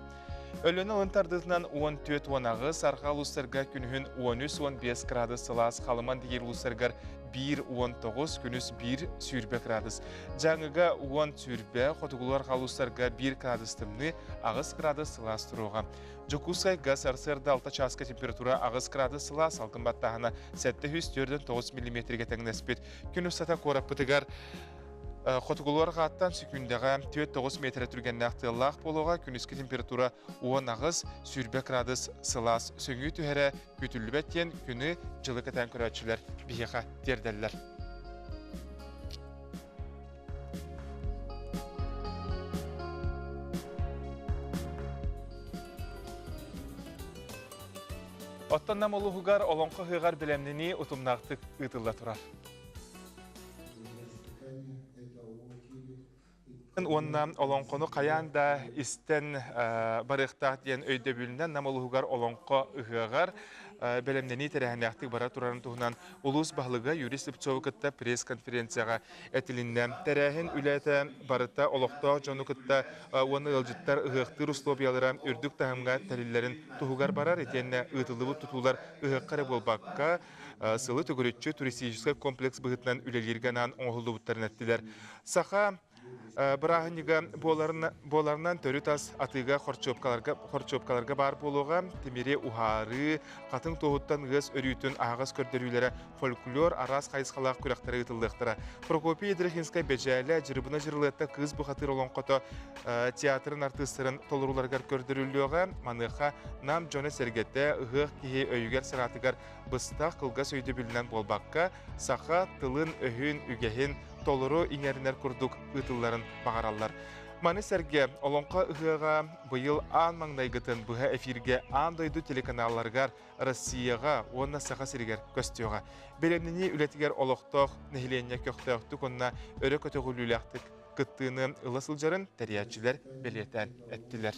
Өлүөнэ ылын тардыытынан 14-18, арҕаа улуустарга күнүһүн 13-15 градус сылаас, Халыман диир улуустарыгар 1-19, күнүс 1-20 градус. Дьааҥыга 10-20, хотугулуу арҕаа улуустарга 1 градус тымныы, 8 градус сылаас туруоҕа. Дьокуускайга сарсыарда 6 чааска температура 8 градус сылаас, салгын баттааһына 749 миллиметргэ тэҥнэспит. Күн устата куораппытыгар Хотугулуу арҕааттан сөкүүндэҕэ 4-9 миэтэрэ түргэннээх тыаллаах буолуоҕа, күнүскү температура 18, 20 градус сылаас сөҥүү түһэрэ күүтүллүбэт диэн күнү дьылы кэтээн көрөөччүлэр биһиэхэ тиэрдэллэр. Оттон Нам улууһугар Олоҥхо ыһыаҕар бэлэмнэнии утумнаахтык ыытылла турар. Уонна олоҥхону хайаан да истэн барыахтаах диэн өйдөбүлүнэн Нам улууһугар олоҥхо ыһыаҕар бэлэмнэнии тэрээһиннээхтик бара турарын туһунан улуус баһылыга Юрий Слепцову кытта пресс-конференцияҕа этилиннэ. Тэрээһин үлэтэ барыта олохтоох дьону кытта уонна ыалдьыттар ыһыахтыыр условиялара үрдүк таһымҥа тэриллэрин туһугар барар итиэннэ ыытыллыбыт тутуулар ыһыахха эрэ буолбакка, сылы төгүрүччү туристическай комплекс быһыытынан үлэлииргэ анаан оҥоһуллубуттарын эттилэр. Саха бырааһынньыга буоларынан төрүт ас атыыга хорчуопкаларга баар буолуоҕа, тимири уһаарыы, хатыҥ туоһуттан ыас өрүүтүн аһаҕас көрдөрүүлэрэ фольклор араас хайысхалаах күрэхтэрэ ыытыллыахтара. Прокопий Ядрихинскай Бэдьээлэ, Дьырыбына Дьырылыатта Кыыс бухатыыр олоҥхото театрын артыыстарын толорууларыгар көрдөрүллүөҕэ. Маныаха Нам дьоно-сэргэтэ ыһыах киһи өйүгэр-санаатыгар быстах кылгас өйдөбүлүнэн буолбакка, саха тылын-өһүн, үгэһин, толору иҥэринэр курдук ыытылларын баҕараллар. Маны сэргэ Олоҥхо ыһыаҕа быйыл аан маҥнайгытын быһа эфиргэ аан дойду телеканалларыгар Россияҕа уонна Саха сиригэр көстүөҕэ. Бэлэмнэнии үлэтигэр олохтоох нэһилиэнньэ көхтөөхтүк уонна өрө көтөҕүлүүлээхтик кыттыыны ыла сылдьарын тэрийээччилэр бэлиэтээн эттилэр.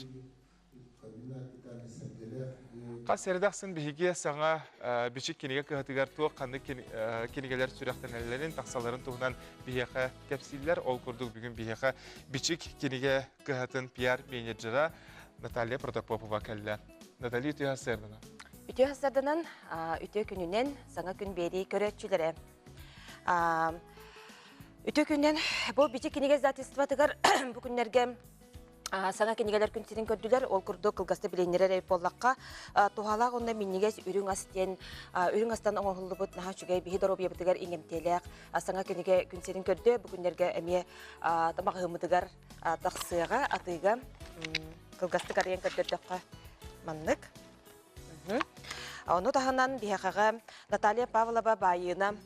Хас эрэ ахсын биһиги саҥа бичик кинигэ кыһатыгар туох ханнык кинигэлэр сүрэхтэнэллэрин, тахсалларын туһунан биһиэхэ кэпсииллэр. Ол курдук бүгүн биһиэхэ бичик кинигэ кыһатын пиар-менеджера Наталья Протопопова кэллэ. Наталья үтүө сарсыарданан. Үтүө сарсыарданан, үтүө күнүнэн саҥа күн биэрии көрөөччүлэрэ. Үтүө күнүнэн бу бичик кинигэ издательствотыгар бу күннэргэ саҥа кинигэлэр күн сирин көрдүлэр. Ол курдук кылгасты билиннэрэр эбит буоллахха, туһалаах уонна минньигэс үрүҥ ас диэн үрүҥ астан оҥоһуллубут наһаа үчүгэй биһи доруобуйабытыгар иҥэмтиэлээх саҥа кинигэ күн сирин көрдө. Бу күннэргэ эмиэ маҕаһыыммытыгар тахсыаҕа атыыга кылгастык арыйан көрдөрдөххө маннык. Ону таһынан биһиэхэҕэ Наталья Павлова баайыына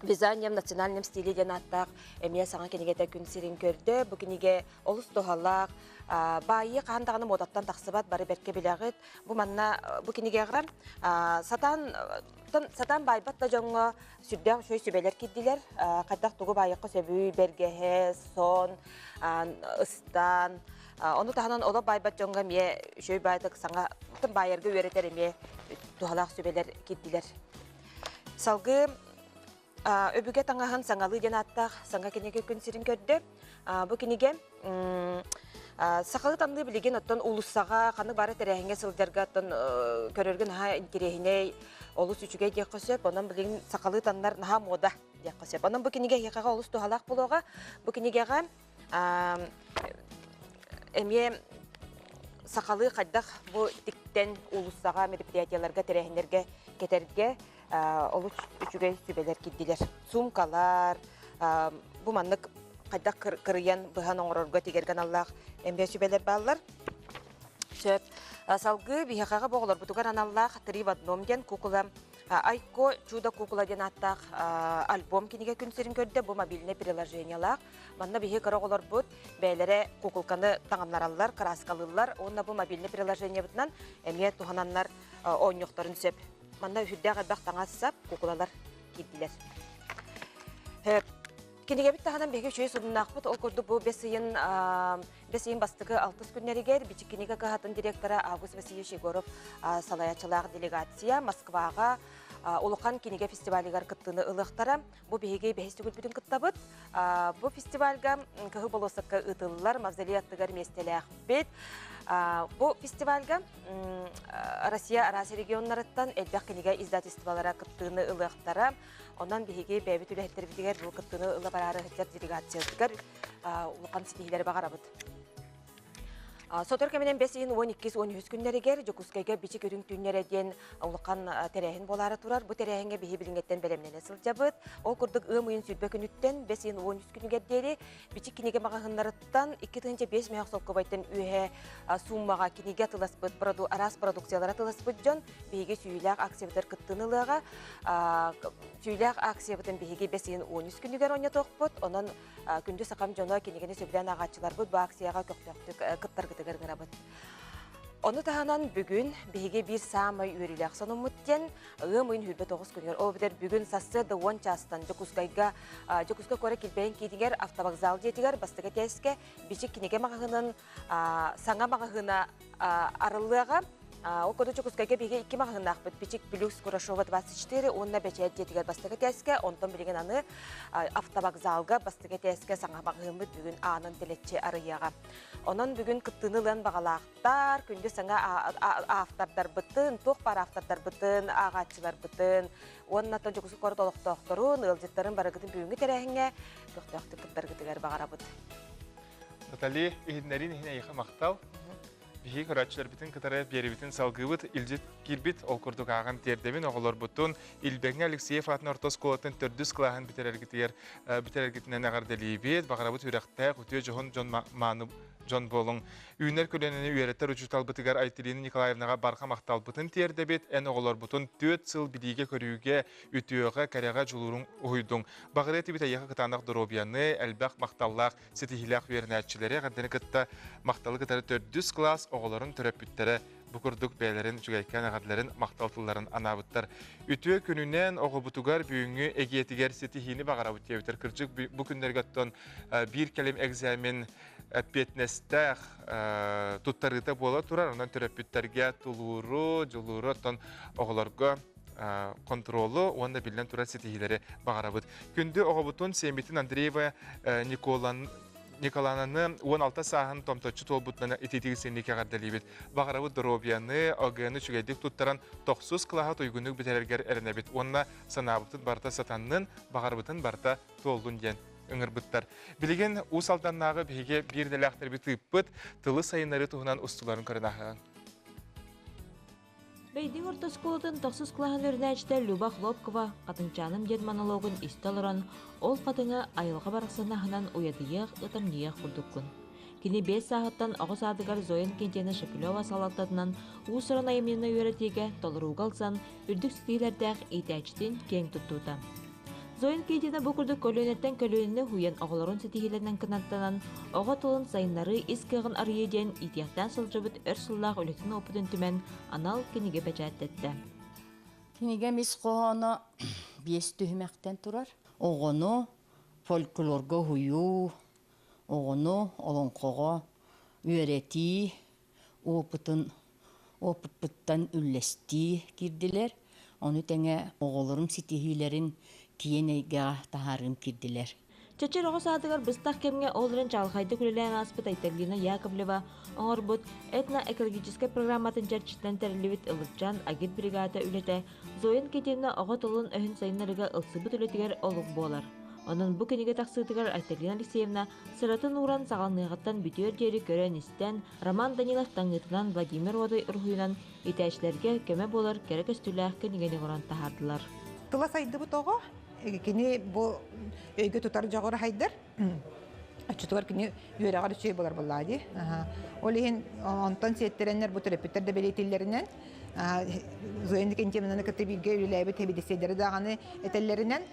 Вязание в национальном стиле диэн ааттаах эмиэ саҥа кинигэтэ күн сирин көрдө. Бу кинигэ олус туһалаах. Баайыы хаһан даҕаны муодаттан тахсыбат, бары бэркэ билэҕит. Бу манна бу кинигэҕэ сатаан сатаан баайбат да дьоҥҥо сүрдээх үчүгэй сүбэлэр киирдилэр. Хайдах тугу баайыахха сөбүй, бэргэһэ, сон, ыстаан. Ону таһынан олох баайбат дьоҥҥо эмиэ үчүгэй баайдык саҥа баайарга үөрэтэр эмиэ туһалаах сүбэлэр киирдилэр. Салгыы Өбүгэ таҥаһын саҥалыы диэн ааттаах саҥа кинигэ күн сирин көрдө. Бу кинигэ сахалыы таҥныы билигин оттон уулуссаҕа ханнык бары тэрээһиҥҥэ сылдьарга оттон көрөргө наһаа интэриэһинэй, олус үчүгэй диэххэ сөп. Онон билигин сахалыы таҥнар наһаа муода диэххэ сөп. Онон бу кинигэ эһиэхэҕэ олус туһалаах буолуоҕа. Бу кинигэҕэ эмиэ сахалыы хайдах бу тиктэн уулуссаҕа мероприятиеларга, тэрээһиннэргэ кэтэргэ олус үчүгэй сүбэлэр киирдилэр. Суумкалар, бу маннык хайдах кырыйан быһан оҥорорго тигэргэ аналлаах эмиэ сүбэлэр бааллар. Сөп. Салгыы биһиэхэҕэ бу оҕолорбутугар аналлаах «Три в одном» диэн кукла Айко Чудо кукла диэн ааттаах альбом кинигэ күн сирин көрдө. Бу мобильнай приложениелаах. Манна биһи кыра оҕолорбут бэйэлэрэ куколканы таҥыннараллар, кырааскалыыллар уонна бу мобильнай приложениебытынан эмиэ туһананнар оонньуохтарын сөп. Манна үһүрдээх элбэх таҥас-сап, кукулалар киирдилэр. Кинигэбит таһынан биһиги үчүгэй сонуннаахпыт. Ол курдук бу бэс ыйын бэс ыйын бастакы алтыс күннэригэр Бичик кинигэ кыһатын директора Август Васильевич Егоров салайааччылаах делегация Москваҕа улахан кинигэ фестивалыгар кыттыыны ылыахтара. Бу биһиги бэһис төгүлбүтүн кыттабыт. Бу фестивальга Кыһыл болуоссакка ыытыллар мавзолей аттыгар миэстэлээхпит. Бу фестивальга Россия араас регионнарыттан элбэх кинигэ издательстволара кыттыыны ылыахтара. Онон биһиги бэйэбит үлэһиттэрбитигэр бу кыттыыны ыла бараары сылдьар делегациябытыгар улахан ситиһиилэри баҕарабыт. Сотору кэминэн бэс ыйын 12-13 күннэригэр Дьокуускайга Бичик үрүҥ түүннэрэ диэн улахан тэрээһин буолаары турар. Бу тэрээһиҥҥэ биһи билиҥҥэттэн бэлэмнэнэ сылдьабыт. Ол курдук ыам ыйын 20 күнүттэн бэс ыйын 13 күнүгэр диэри Бичик кинигэ маҕаһыыннарыттан 2005 мөһөх солкуобайтан үөһэ сууммаҕа кинигэ атыыласпыт, араас продукциялары атыыласпыт дьон биһиги сүүйүүлээх акциябытыгар кыттыыны ылыаҕа. Сүүйүүлээх акциябытын биһиги бэс ыйын 13 күнүгэр оонньотуохпут. Онон Күндү сахам дьоно, кинигэни сөбүлээн ааҕааччыларбыт бу акцияҕа көхтөөхтүк кыттаргытыгар ыҥырабыт. Ону таһынан бүгүн биһиги биир саамай үөрүүлээх сонуммут диэн ыам ыйын 29 күнүгэр, ол эбэтэр бүгүн сарсыарда 10 чаастан Дьокуускайга Дьокуускай куорат килбэйин киинигэр автовокзал дьиэтигэр бастакы этээскэ Бичик кинигэ маҕаһыынын саҥа маҕаһыына арыллыаҕа. Ол курдук Дьокуускайга биһиги икки маҕаһыыннаахпыт. Бичик Плюс Курашова 24 уонна Бэчээт дьиэтигэр бастакы этээскэ, онтон билигин аны автовокзалга бастакы этээскэ саҥа маҕаһыыммыт бүгүн аанын тэлэччи арыйыаҕа. Онон бүгүн кыттыыны ылыан баҕалаахтар, күндү саҥа автордарбытын, туох баар автордарбытын, ааҕааччыларбытын уонна Дьокуускай куорат олохтоохторун, ыалдьыттарын барыгытын бүгүҥҥү тэрээһиҥҥэ көхтөөхтүк кыттаргытыгар баҕарабыт. Натали, иһиннэрин иһин эйиэхэ махтал. Биһиги көрөөччүлэрбитин кытары биэрибитин салгыыбыт, илдьит киирбит, ол курдук ааҕан тиэрдэбин оҕолорбутун Илбэҥҥэ Алексеев аатын орто оскуолатын төрдүс кылааһын бүтэрэргитигэр бүтэрэргитинэн эҕэрдэлиибит. Баҕарабыт үөрэхтээх, үтүө дьоһун дьон мааны дьон буолуҥ. Үүнэр көлүөнэни үөрэтэр учууталбытыгар Айтилина Николаевнаҕа барҕа махталбытын тиэрдэбит, эн оҕолорбутун түөрт сыл билиигэ-көрүүгэ, үтүөҕэ, кэрэҕэ дьулууруҥ уһуйдуҥ. Баҕарыа этибит эйиэхэ кытаанах доруобуйаны, элбэх махталлаах ситиһиилээх үөрэнээччилэри эҕэрдэни кытта махталы кытары төрдүс кылаас оҕолорун төрөппүттэрэ бу курдук бэйэлэрин үчүгэйкээн эҕэрдэлэрин махтал тылларын анаабыттар. Үтүө күнүнэн оҕобутугар бүгүҥҥү эгиэтигэр ситиһиини баҕарабыт диэбиттэр. Кырдьык бу күннэргэ оттон биир кэлим экзамен эппиэтинэстээх туттарыыта буола турар. Онон төрөппүттэргэ тулууру, дьулууру, оттон оҕолорго контролу уонна биллэн турар ситиһиилэри баҕарабыт. Күндү оҕобутун сиэммитин Андреева Николан Николананы 16 сааһын томточчу туолбутунан ититии синник эҕэрдэлиибит. Баҕарабыт доруобуйаны, ОГЭ-ны үчүгэйдик туттаран тохсус кылааһы туйгуннук бүтэрэргэр эрэнэбит уонна санаабытын барыта сатаннын, баҕарбытын барыта туоллун диэн ыҥырбыттар. Билигин Уус Алданнааҕы биһиги биир идэлээхтэрбит ыыппыт тылы сайыннарыы туһунан устууларын көрөн ааһыаҕыҥ. Бэйдиҥ орто оскуолатын тохсус кылааһын үөрэнээччитэ Люба Хлопкова «Хатыҥчааным» диэн монологун истэ олорон, ол хатыҥы айылҕа барахсан аһынан уйадыйыах, ытамньыйыах курдуккун. Кини биэс сааһыттан оҕо саадыгар Зоя Иннокентьевна Шепелева салалтатынан уус-уран айымньыны үөрэтиигэ толорууга ылсан, үрдүк ситиһиилэрдээх иитээччитин киэҥ туттуута. Зоя Никитина бу курдук көлүөнэттэн көлүөнэни уһуйан оҕолорун ситиһиилэринэн кынаттанан, оҕо тылын сайыннарыы ис кыаҕын арыйыы диэн иитиэхтээн сылдьыбыт өр сыллаах үлэтин уопутун түмэн анал кинигэ бэчээттэттэ. Кинигэм ис хоһооно биэс түһүмэхтэн турар. Оҕону фольклорга уһуйуу, оҕону олоҥхоҕо үөрэтии опытын опыппыттан үллэстии киирдилэр. Ону тэҥэ оҕолорум ситиһиилэрин киэн эйгэҕэ таһаарыым киирдилэр. Чэчир оҕо саадыгар быстах кэмҥэ ол эрэн чаҕылхайдык үлэлээн ааспыт Айталина Яковлева оҥорбут этно-экологическай программатын чэрчитинэн тэриллибит Ылыкчаан агитбригада үлэтэ Зоя Никитина оҕо тылын-өһүн сайыннарыыга ылсыбыт үлэтигэр олук буолар. Онон бу кинигэ тахсыытыгар Айталина Алексеевна сыратын ууран саҕаланыаҕыттан бүтүөр диэри көрөн-истэн, Роман Данилов таҥыытынан Владимир Уодай уруһуйунан иитээччилэргэ көмө буолар кэрэ көстүүлээх кинигэни оҥорон таһаардылар. Тыла сайдыбыт оҕо кини бу өйгө тутар дьоҕура хайдар. Оччотугар кини үөрэҕэр үчүгэй буолар буоллаҕа дии. Ол иһин онтон сиэттэрэннэр бу төрөппүттэр да бэлиэтииллэринэн Зоя Иннокентьевнаны кытта бииргэ үлэлээбит хэбидиссэйдэри даҕаны этэллэринэн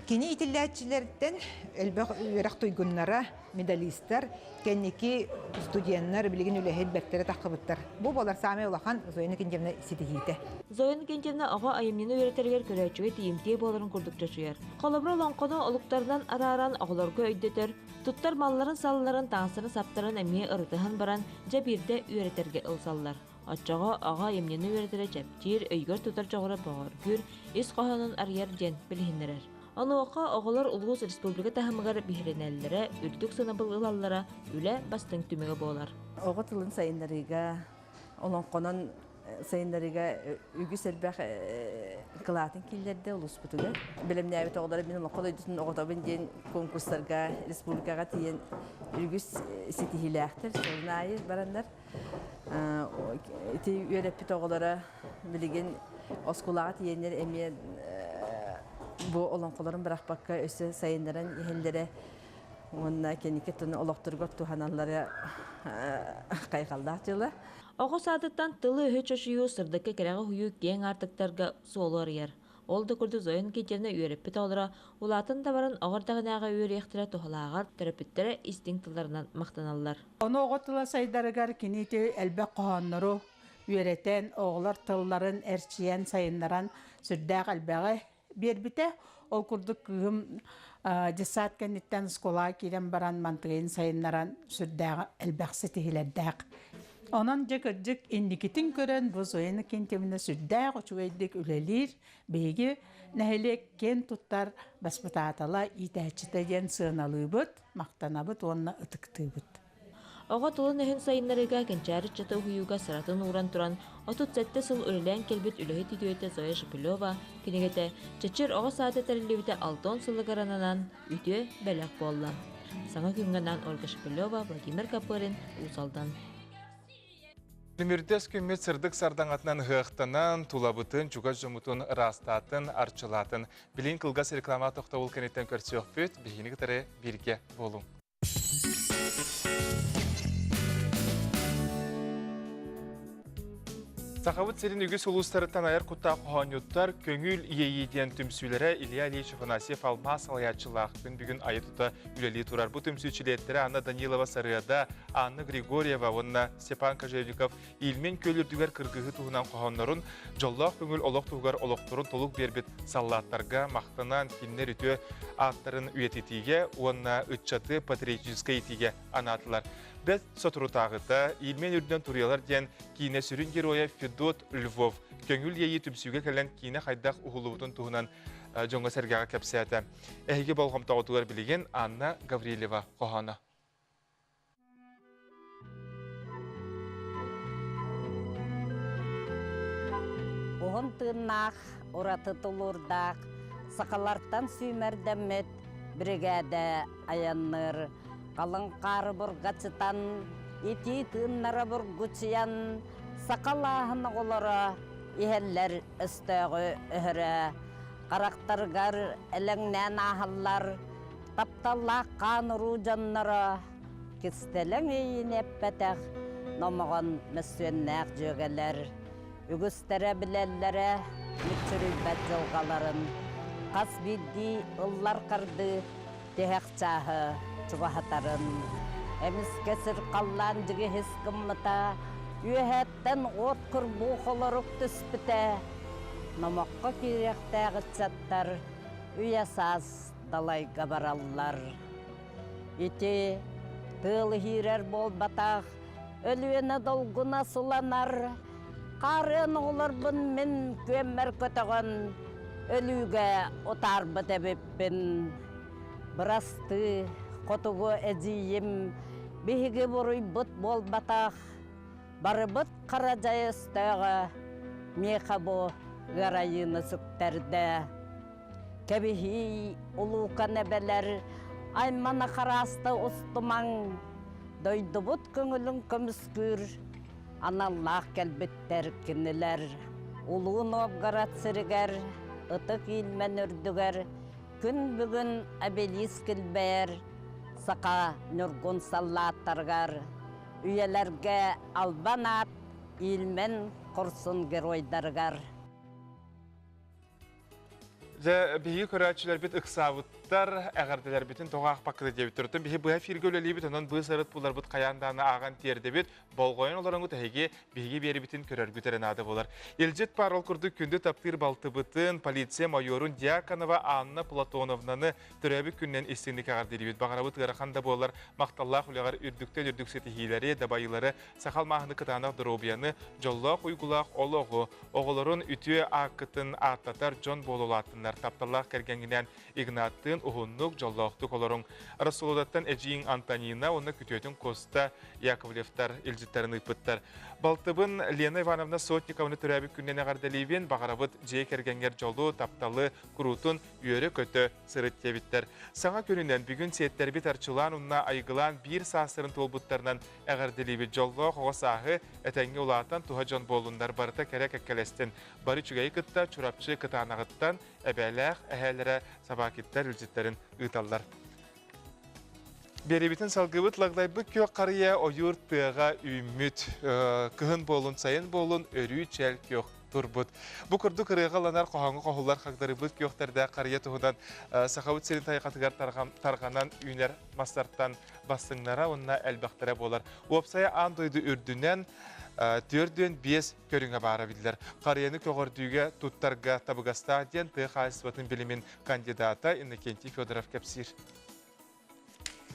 кини иитиллээччилэртэн элбэх үөрэх туйгуннара, медалистар, кэнники студеннар билигин үлэһит бэртэрэ таххыбыттар. Бу буолар саамай улахан Зоя Иннокентьевна ситиһиитэ. Зоя Иннокентьевна оҕо айымньыны үөрэтэригэр көрөөччүгэ тиийимтиэ буоларын курдук чочуйар. Холобура, олоҥхону олуктарынан арааран оҕолорго өйдөтөр, туттар малларын-салларын, таҥастарын-саптарын эмиэ ырытыһан баран, дьэ биирдэ үөрэтэргэ ылсаллар. Оччоҕо оҕо айымньыны үөрэтэрэ чэпчиир, өйгөр тутар дьоҕура бөҕөргүүр, ис хоһоонун арыйар диэн билиһиннэрэр. Онуоха оҕолор улуус республика таһымыгар биһирэнэллэрэ, үрдүк сыанабыл ылаллара үлэ бастыҥ түмүгэ буолар. Оҕо тылын сайыннарыыга, олоҥхонон сайыннарыыга үгүс элбэх кылаатын киллэрдэ улууспутугар. Бэлэмнээбит оҕолоро мин олоҥхо дойдутун оҕотобун диэн конкурстарга республикаҕа тиийэн үгүс ситиһиилээхтэр, сылын аайы бараннар. Ити үөрэппит оҕолоро билигин оскуолаҕа тиийэннэр эмиэ бу олоҥхолорун бырахпакка өссө сайыннаран иһэллэрэ уонна кэнники олохторугар туһаналлара хайҕаллаах дьыала. Оҕо саадыттан тылы-өһү чочуйуу, сырдыкка кэрэҕэ уһуйуу киэҥ аартыктарга суолу арыйар. Ол да курдук Зоя Никитьевна үөрэппит оҕолоро улаатан да баран оҕо эрдэҕинээҕи үөрүйэхтэрэ туһалааҕар төрөппүттэрэ истиҥ тылларынан махтаналлар. Ону оҕо тыла сайдарыгар кини ити элбэх хоһооннору үөрэтэн, оҕолор тылларын эрчийэн, сайыннаран сүрдээх элбэҕи биэрбитэ. Ол курдук кыыһым детсад кэнниттэн оскуолаҕа киирэн баран мантыгайын сайыннаран сүрдээх элбэх ситиһиилэрдээх. Онон дьэ кырдьык инникитин көрөн бу Зоя Иннокентьевна сүрдээх үчүгэйдик үлэлиир, биһиги нэһилиэк киэн туттар баспытаатала, иитээччитэ диэн сыаналыыбыт, махтанабыт уонна ытыктыыбыт. Оҕо тылын-өһүн сайыннарыыга кэнчээри ыччаты уһуйууга сыратын ууран туран, 37 сыл үлэлээн кэлбит үлэһит үтүөтэ Зоя Шепелева кинигэтэ Чэчир оҕо саада тэриллибитэ 60 сылыгар ананан үтүө бэлэх буолла. Саҥа күҥҥэ анаан Ольга Шепелева, Владимир Копырин, Уус Алдан. Түмүрдэс күммүт сырдык сардаҥатынан ыһыахтанан, тулабытын, чугас дьоммутун ыраастаатын, арчылаатын. Билин кылгас реклама тохтобул кэнниттэн көрсүөхпүт, биһигини кытары бииргэ буолуҥ. Сахабыт сирин үгүс улуустарыттан айар куттаах хоһоонньуттар Көҥүл иэйии диэн түмсүүлэрэ Илья Ильич Афанасьев алмаас салайааччылаах күн бүгүн айа тута үлэлии турар. Бу түмсүү чилиэттэрэ Анна Данилова Сарыада, Анна Григорьева уонна Степан Кожевников Ильмень күөл үрдүгэр кыргыһыы туһунан хоһооннорун дьоллоох көҥүл олох туһугар олохторун толук биэрбит саллааттарга махтанан кинилэр үтүө ааттарын үйэтитиигэ уонна ыччаты патриотическай иитиигэ анаатылар. Бэт соторутааҕыта Ильмень үрдүнэн туруйалар диэн киинэ сүрүн геройа Федот Львов көҥүл иэйии түмсүүгэ кэлэн киинэ хайдах уһуллубутун туһунан дьоҥҥо-сэргэҕэ кэпсээтэ. Эһиги болҕомтоҕутугар билигин Анна Гаврильева хоһооно. Уһун тыыннаах, ураты тулуурдаах, сахалартан сүүмэрдэммит биригээдэ айанныыр Халыҥ хаары бургачытан, итии тыыннара бургучуйан, саха алааһын оҕолоро иһэллэр өстөөҕү өһөрө. Харахтарыгар элэҥнээн ааһаллар, тапталлаах хаан-уруу дьонноро, кистэлэҥ иэйиини эппэтэх номоҕон мөссүөннээх дьүөгэлэр. Үгүстэрэ билэллэрэ мүччүрүйбэт дьылҕаларын. Хас биирдии ыллар хардыы тиһэх чааһы чугаһатарын, эмискэ сир-халлаан дьигиһис гыммыта, үөһэттэн уот курбуу холорук түспүтэ, номоххо киириэхтээх ыччаттар үйэ-саас далайга бараллар. Ити тыал иһиирэр буолбатах, Өлүөнэ долгуна суланар, хаарыан оҕолорбун мин күөммэр көтөҕөн өлүүгэ утаарбыт эбиппин. Бырастыы, хотугу эдьиийим, биһиги буруйбут буолбатах, барыбыт хара дьай өстөөҕө миэхэ бу ыарайыыны сүктэрдэ. Кэбиһии улуукан эбэлэр аймана харааста устумаҥ, дойдубут көҥүлүн көмүскүүр аналлаах кэлбиттэр кинилэр. Улуу Новгород сиригэр, Ытык Иилмэн үрдүгэр күн бүгүн обелиск килбэйэр саха ньургун саллааттарыгар үйэлэргэ албан аат Иилмэн хорсун геройдарыгар. Дьэ, биһиги көрөөччүлэрбит ыксаабыттар, эҕэрдэлэрбитин тоҕо аахпаккыта диэбиттэр. Оттон биһи быһа эфиргэ үлэлиибит, онон быыс-арыт буларбыт хайаан даҕаны ааҕан тиэрдэбит. Болҕойон олороҥҥут эһиги биһиги биэрибитин көрөргүт эрэ наада буолар. Илдьит паар ол курдук күндү таптыыр балтыбытын, полиция майорун Дьяконова Анна Платоновнаны төрөөбүт күнүнэн истиҥник эҕэрдэлиибит. Баҕарабыт ыарахан да буоллар, махталлаах үлэҕэр үрдүктэн үрдүк ситиһиилэри, дабайыылары, Саха алмааһыны кытаанах доруобуйаны, дьоллоох уйгулаах олоҕу, оҕолорун үтүө ааккытын ааттатар дьон буола улааттыннар. Тапталлаах кэргэҥҥинээн Игнаттыын уһуннук, дьоллоохтук олоруҥ. Рассолодаттан эдьиийиҥ Антонина уонна күтүөтүн Коста Яковлевтар илдьиттэрин ыыппыттар. Балтыбын Лена Ивановна Сотникованы төрөөбүт күнүнэн эҕэрдэлиибин. Баҕарабыт дьиэ кэргэҥҥэр дьолу, тапталы, куруутун үөрэ-көтө сырыт диэбиттэр. Саҥа күнүнэн бүгүн сиэттэрбит арчылаан уонна айгылаан биир саастарын туолбуттарынан эҕэрдэлиибит дьоллоох оҕо сааһы этэҥҥэ улаатан туһа дьон буоллуннар барыта кэрэ кэккэлэстин. Бары үчүгэйи кытта Чурапчы Кытаанаҕыттан эбээлээх эһээлэрэ Собакиттар илдьиттэрин ыыталлар. Биэриибитин салгыыбыт лагдайбыт күөх харыйа ойуур тыаҕа үүммүт. Кыһын буолун, сайын буолун өрүү чэл күөх турбут. Бу курдук ырыаҕа ыланар хоһооҥҥо хоһуллар хагдарыйбыт күөхтэрдээх харыйа туһунан Сахабыт сирин тайҕатыгар тарҕанан үүнэр мастартан бастыҥнара уонна элбэхтэрэ буолар. Уопсайа аан дойду үрдүнэн 45 көрүҥэ баара биллэр. Харыйаны көҕөрдүүгэ туттарга табыгастаах диэн тыа хаһаайыстыбатын билимин кандидата Иннокентий Федоров кэпсиир.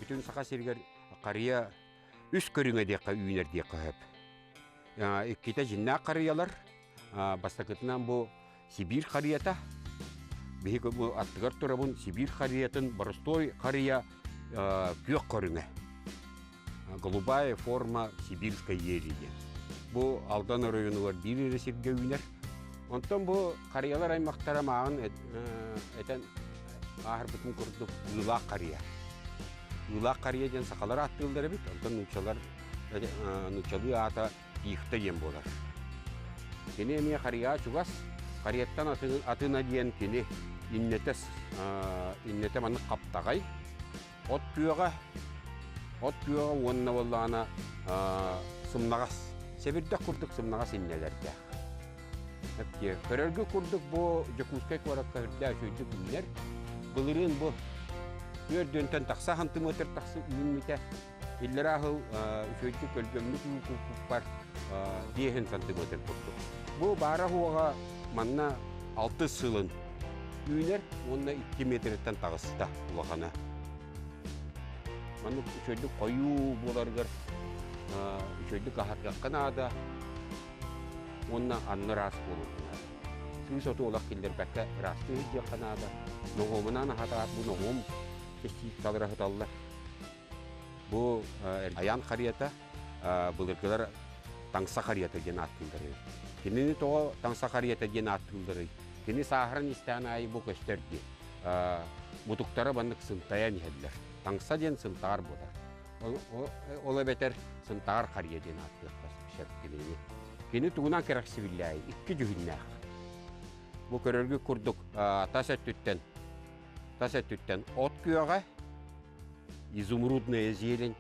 Бүтүн Саха сиригэр харыйа үс көрүҥэ диэххэ үүнэр диэххэ сөп. Иккитэ дьиннээх харыйалар. Бастакытынан бу Сибиир харыйата. Биһиги бу аттыгар турабын Сибиир харыйатын боростуой харыйа күөх көрүҥэ. Голубая форма сибирской ели диэн. Бу Алдан оройуонугар биир эрэ сиргэ үүнэр. Онтон бу харыйалар аймахтара мааҕын этэн ааһарбытын курдук ыылаах харыйа. Ыылаах харыйа диэн сахалар ааттыыллар эбит, онтон нууччалар нууччалыы аата пихта диэн буолар. Кини эмиэ харыйаҕа чугас, харыйаттан атына диэн кини иннэтэ иннэтэ маннык хаптаҕай, от күөҕэ, от күөҕэ уонна буоллаҕына сымнаҕас, сэбирдэх курдук сымнаҕас иннэлэрдээх. Эптиэ. Көрөргө курдук бу Дьокуускай куоракка үрдээх үчүгэйдик үүнэр. Былырыын бу үөрдүөнтэн тахса сантиметр тахса үүммүтэ. Иллэрээ сыл үчүгэйдик өлгөмнүк үүккуппар 5 сантиметр курдук. Бу баара хуоҕа манна алтыс сылын үүнэр уонна 2 метртэн таҕыста улахана. Маннык үчүгэйдик хойуу буоларыгар үчүгэйдик аһатыахха наада уонна анны ыраас буолуохха наада. Сыыс оту олох киллэрбэккэ ыраастыы сылдьыахха наада. Ноһуомунан аһатаат бу ноһуом кэстииталар аһыталлар. Бу айаан харыйата былыргылар таҥса харыйата диэн ааттыыллар. Кинини тоҕо таҥса харыйата диэн ааттыылларый? Кини сааһыран истэҕин аайы бу көстөр дии. Мутуктара маннык сынтайан иһэллэр. Таҥса диэн сынтаар буолар. Ол эбэтэр сынтаар харыйа диэн ааттыахха сөп кинини. Кини тугунан кэрэхсибиллээй? Икки дьүһүннээх. Бу көрөргүт курдук тас өттүттэн тас өттүттэн от күөҕэ, изумрудная зелень,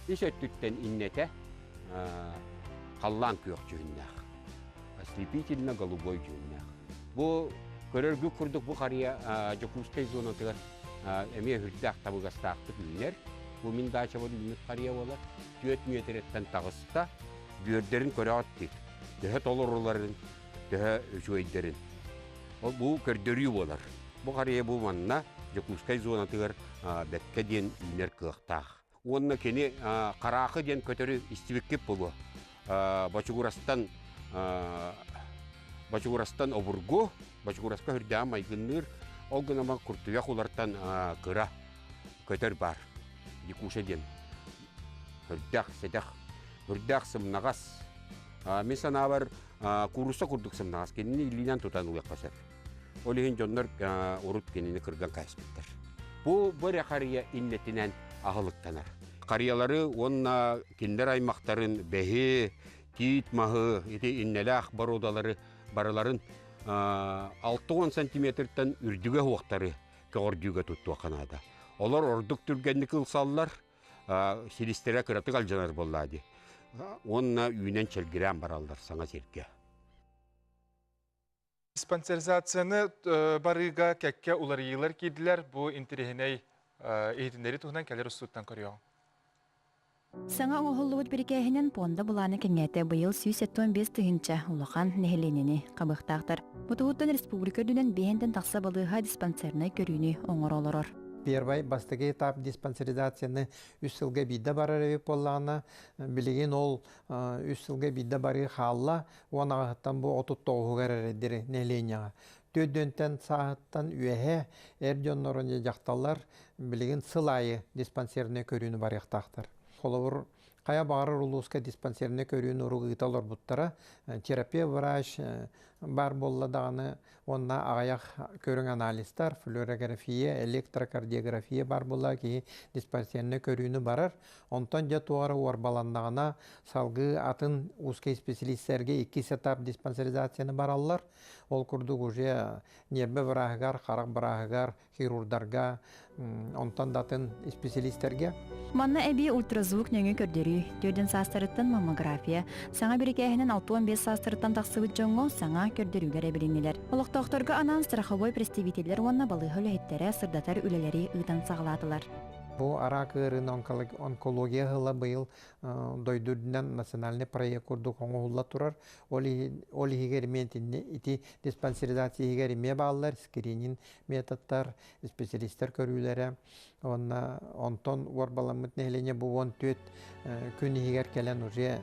ис өттүттэн иннэтэ халлаан күөх дьүһүннээх. Ослепительно голубой дьүһүннээх. Бу көрөргүт курдук бу харыйа Дьокуускай зонатыгар эмиэ үрдээх табыгастаахтык үүнэр. Бу мин даачабар үүммүт харыйа буолар. 4 миэтэрэттэн таҕыста. Бүөрдэрин көрөҕүт дии. Төһө толоруларын, төһө үчүгэйдэрин. Ол бу көрдөрүү буолар. Бу харыйа бу манна Дьокуускай зонатыгар бэккэ диэн үүнэр кыахтаах. Уонна кини хараахы диэн көтөрү истибиккит буолуо. Бочугурастан Бочугурастан обургу, Бочугураска үрдээн майгынныыр, ол гынан куртуйах улартан кыра көтөр баар. Дикуша диэн. Үрдээх, сэдэх, үрдээх сымнаҕас. Мин санаабар куурусса курдук сымнаҕас. Кинини илиинэн тутан ылыахха сөп. Ол иһин дьоннор урут кинини кырган кээспиттэр. Бу бөрө харыйа иннэтинэн аһылыктанар. Харыйалары уонна кинилэр аймахтарын бэһи, тиит маһы, ити иннэлээх боруодалары барыларын 60 сантиметртан үрдүгэ уохтары көҕөрдүүгэ туттуохха наада. Олор ордук түргэнник ылсаллар, силистэрэ кыратык алдьанар буоллаа дии. Уонна үүнэн чэлгирээн бараллар саҥа сиргэ. Диспансеризацияны барыыга кэккэ уларыйыылар киирдилэр. Бу интэриэһинэй иһитиннэри туһунан кэлэр устууттан көрүөҕүҥ. Саҥа оҥоһуллубут бирикээһинэн пуонда былаана кэҥээтэ быйыл 175 тыһыынча улахан нэһилиэнньэни хабыахтаахтар. Бу туһуттан республика үрдүнэн биэһэнтэн тахса балыыһа диспансернай көрүүнү оҥоро олорор. Первай бастакы этап диспансеризацияны үс сылга биирдэ барар эбит буоллаҕына, билигин ол үс сылга биирдэ барыы хаалла, уон аҕыһыттан бу 39-угар эрэддири нэһилиэнньэҕэ. Төрдүөнтэн сааһыттан үөһэ эр дьоннорун дьахталлар билигин сыл аайы диспансернай көрүүнү барыахтаахтар. Холобур, хайа баҕарар улууска диспансернай көрүүнү урук ыыта олорбуттара. Терапия врач баар буолла даҕаны уонна аҕыйах көрүҥ анализтар, флюорография, электрокардиография баар буолла киһи диспансернай көрүүнү барар. Онтон дьэ туох эрэ уорбаланнаҕына, салгыы атын узкий специалистэргэ иккис этап диспансеризацияны бараллар. Ол курдук уже ньиэрбэ бырааһыгар, харах бырааһыгар, хирурдарга, онтон да атын исписэлиистэргэ. Манна эбии ультразвук нөҥүө көрдөрүү, төрдүн саастарыттан маммография, саҥа бирикээһинэн 65 саастарыттан тахсыбыт дьоҥҥо саҥа көрдөрүүлэр эбилиннилэр. Олохтоохторго анаан страховой представителлэр уонна балыыһа үлэһиттэрэ сырдатар үлэлэри ыытан саҕалаатылар. Бу араак ыарыыны онкология ыла быйыл дойду үрдүнэн национальный проект курдук оҥоһулла турар. Ол иһигэр эмиэ ити диспансеризация иһигэр эмиэ бааллар скрининг методтар, специалистар көрүүлэрэ. Уонна онтон уорбаламмыт нэһилиэнньэ бу 14 күн иһигэр кэлэн уже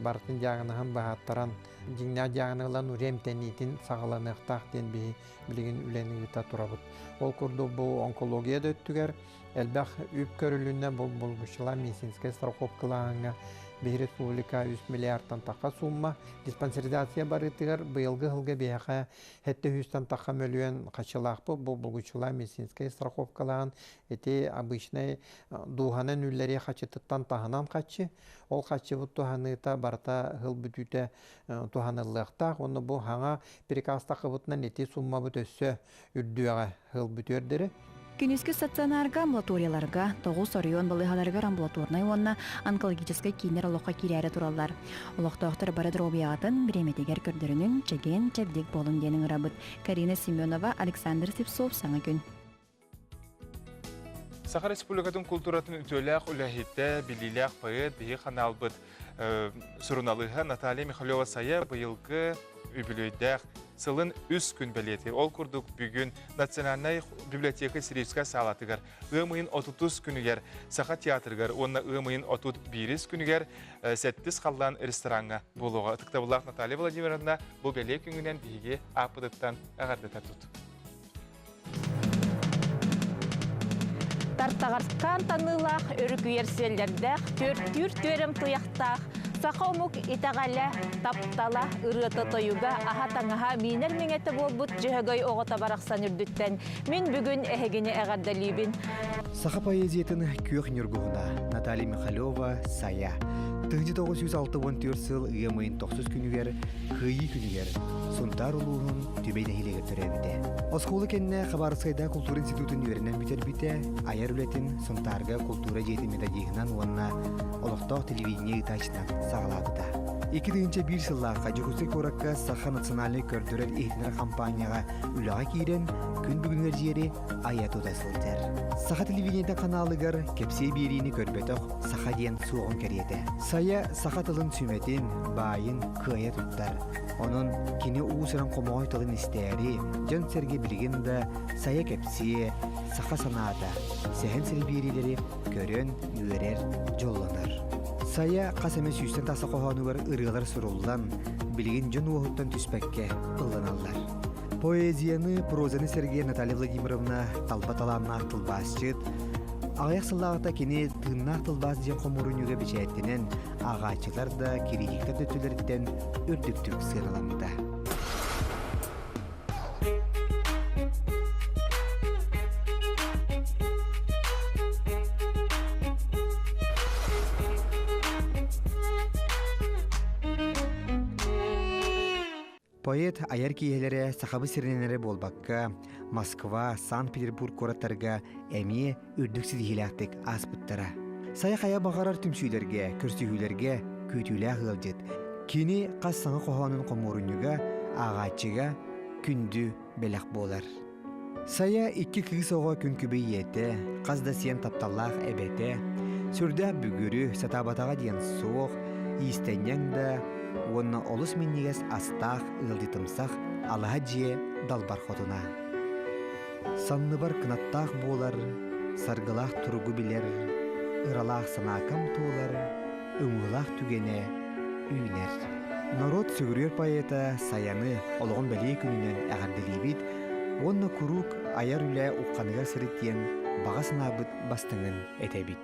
барытын диагноһын быһааттаран, дьиҥнээх диагноһы ылан уже эмтэниитин саҕаланыахтаах диэн биһи билигин үлэни ыыта турабыт. Ол курдук бу онкология да өттүгэр элбэх үп көрүлүннэ бу булгуччулаах медицинскэй страховкалааһыҥҥа биһи республика 3 миллиардтан тахха сумма диспансеризация барыытыгар быйылгы сылга биһиэхэ сэттэ сүүстэн тахха мөлүйүөн хаччылаахпыт бу булгуччулаах медицинскэй страховкалаан ити обычнай дууһанан үллэрии хаччытыттан таһынан хаччы ол хаччыбыт туһаныыта барыта сыл бүтүүтэ туһаныллыахтаах уонна бу хаҥа приказ тахыбытынан ити суммабыт өссө үрдүөҕэ сыл бүтүөр диэри. Күнүскү стационарга, амбулаторияларга, 9 оройуон балыыһаларыгар амбулаторнай уонна онкологическай кииннэр олоххо киирээри тураллар. Олохтоохтор бары доруобуйаҕытын бириэмэтигэр көрдөрүнүҥ, чэгиэн, чэбдик буолуҥ диэн ыҥырабыт. Карина Семенова, Александр Слепцов, Саҥа күн. Саха Республикатын култууратын үтүөлээх үлэһитэ, билиилээх поэт, биһи ханаалбыт суруналыыһа Наталья Михалева-Сайа быйылгы үбүлүөйдээх сылын үс күн бэлиэтиир. Ол курдук бүгүн Национальнай библиотека историческай саалатыгар ыам ыйын 30 күнүгэр Саха театрыгар уонна ыам ыйын 31 күнүгэр Сэттис халлаан рестораҥҥа буолуоҕа. Ытыктабыллаах Наталья Владимировна бу бэлиэ күҥүнэн биһиги ааппытыттан эҕэрдэтэ тут. Тартаҕаркаан таныылаах, өрүкүйэр сиэллэрдээх, түөртүүр түөрэм туйахтаах, саха омук итэҕэлэ, таптала, ырыата-тойуга, аһа-таҥаһа, миинэр миҥэтэ буолбут Дьөһөгөй оҕото барахсан үрдүттэн мин бүгүн эһигини эҕэрдэлиибин. Саха поэзиятын күөх ньургуһуна Наталья Михалева «Сайа» 1964 сыл ыам ыйын тохсус күнүгэр Кыайыы күнүгэр Сунтаар улууһун Түбэй нэһилиэгэр төрөөбүтэ. Оскуола кэннэ Хабаровскайдаа култуура институтун үөрэнэн бүтэрбитэ, айар үлэтин Сунтаарга култуура дьиэтин методиһынан уонна олохтоох телевидение ыытааччынан саҕалаабыта. 2001 сыллаахха Дьокуускай куоракка Саха национальнай көрдөрөр-иһитиннэрэр хампаанньаҕа үлэҕэ киирэн, күн бүгүнүгэр диэри айа-тута сылдьар. Саха телевидениетин ханаалыгар кэпсиэ биэриини көрбөтөх саха диэн суоҕун кэриэтэ. Сайа саха тылын сүмэтин, баайын кыайа туттар. Онон кини уус-уран хомоҕой тылын истээри, дьон-сэргэ билигин да сайа кэпсиэ, саха санаата, сэһэн сири биэриилэри көрөн, үөрэр, дьоллонор. Сайа хас эмэ сүүстэн тахса хоһоонугар ырыалар суруллан, билигин дьон уоһуттан түспэккэ ылланаллар. Поэзияны, прозаны сэргэ Наталья Владимировна талба талааннаах тылбаасчыт, аҕыйах сыллааҕыта кини «Тыыннаах тылбаас» диэн хомуурунньуга бэчээттэнэн, ааҕааччылар да, кириитиктэр да өттүлэриттэн үрдүктүк сыаналаммыта. Поэт айар киэһэлэрэ сахабыт сиринэн эрэ буолбакка, Москва, Санкт-Петербург куораттарга эмиэ үрдүк ситиһиилээхтик ааспыттара. Сайа-хайа баҕарар түмсүүлэргэ, көрсүһүүлэргэ күүтүүлээх ыалдьыт. Кини хас саҥа хоһоонун хомуурунньуга ааҕааччыга күндү бэлэх буолар. Сайа икки кыыс оҕо күн күбэй ийэтэ, хас да сиэн тапталлаах эбэтэ, сүрдээх бүгүрү, сатаабатаҕа диэн суох, иистэнньэҥ да уонна олус минньигэс астаах ыалдьытымсах алаһа дьиэ далбар хотуна. Санныбар кынаттаах буолар, саргылаах туругу билэр, ыралаах санаакам туолар, ымыылаах түгэнэ үүнэр. Норуот сүгүрүйэр поэта Сайаны олоҕун бэлиэ күнүнэн эҕэрдэлиибит уонна куруук айар үлэ ухханыгар сырыт диэн баҕа санаабыт бастыҥын этэбит.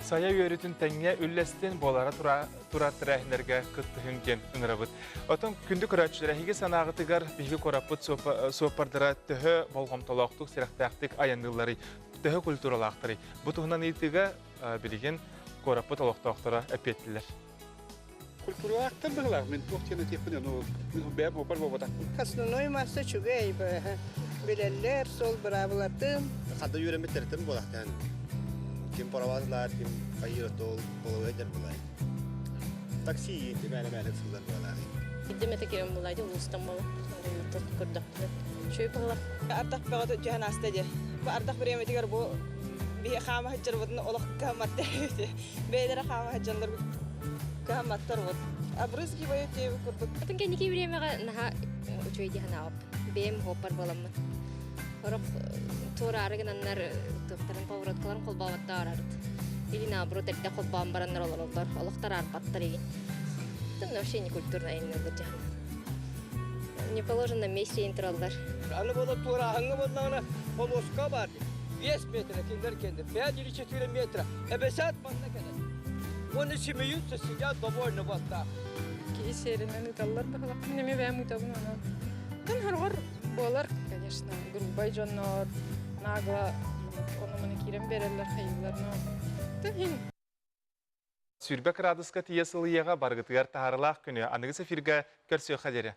Сайа үөрүүтүн тэҥҥэ үллэстин, буолара турар тэрээһиннэргэ кыттыһыҥ диэн ыҥырабыт. Оттон күндү көрөөччүлэр, эһиги санааҕытыгар биһиги куораппыт суоппардара төһө болҕомтолоохтук, сэрэхтээхтик айанныылларый, төһө культуралаахтарый? Бу туһунан ыйытыыга билигин куораппыт олохтоохторо эппиэттилэр. Культуралаахтар быһылаах мин туох диэн этиэхпин ону мин бэйэм опар буолбатахпын. Основной масса үчүгэй билэллэр сол быраабылатын. Хадда үөрэммиттериттэн буолахтаан ким парабаатылаар ким хайыыр тол половой булай. Такси мәле мәле сыллар буолаах. Иддем это кирем булайды улуустан буола. Көрдөхпүнэ. Үчүгэй буолар. Ардах бөҕөтө түһэн ааста дии. Бу ардах бириэмэтигэр бу биһи хаама сылдьарбытын олох кыһамматтар эбит. Бэйэлэрэ хаама сылдьаллар кыһамматтар вот. Обрызгивают диэбит курдук. Атын кэнники бириэмэҕэ наһаа үчүгэй дии санаабыппын. Бэйэм хуоппар буоламмын. Сорох туораары гынаннар туохтарын повороткаларын холбооботтоор арыт. Или наоборот эрдэ холбоон бараннар олороллор. Олох тараарбаттар игин. Это вообще не культурно именно Не положено месте интраллар. Аны буола туорааһыҥҥа буоллаҕына полоска баар. 5 метра кинилэр кэннэ 5 или 4 метра. Эбэсээт манна кэлэр. Уонна смеются, сидят довольны вот так. Киһи сиэринэн ыыталлар быһылах. Мин эмиэ бэйэм ыытабын онон. Тын хорҕор буолар, конечно, грубай дьоннор нагло ону-маны киирэн биэрэллэр, хайыыллар, но тын иһин 20 кыраадыска тиийэ сылыйыаҕа барыгытыгар таһаарылаах күнү аныгыс эфиргэ көрсүөххэ диэри.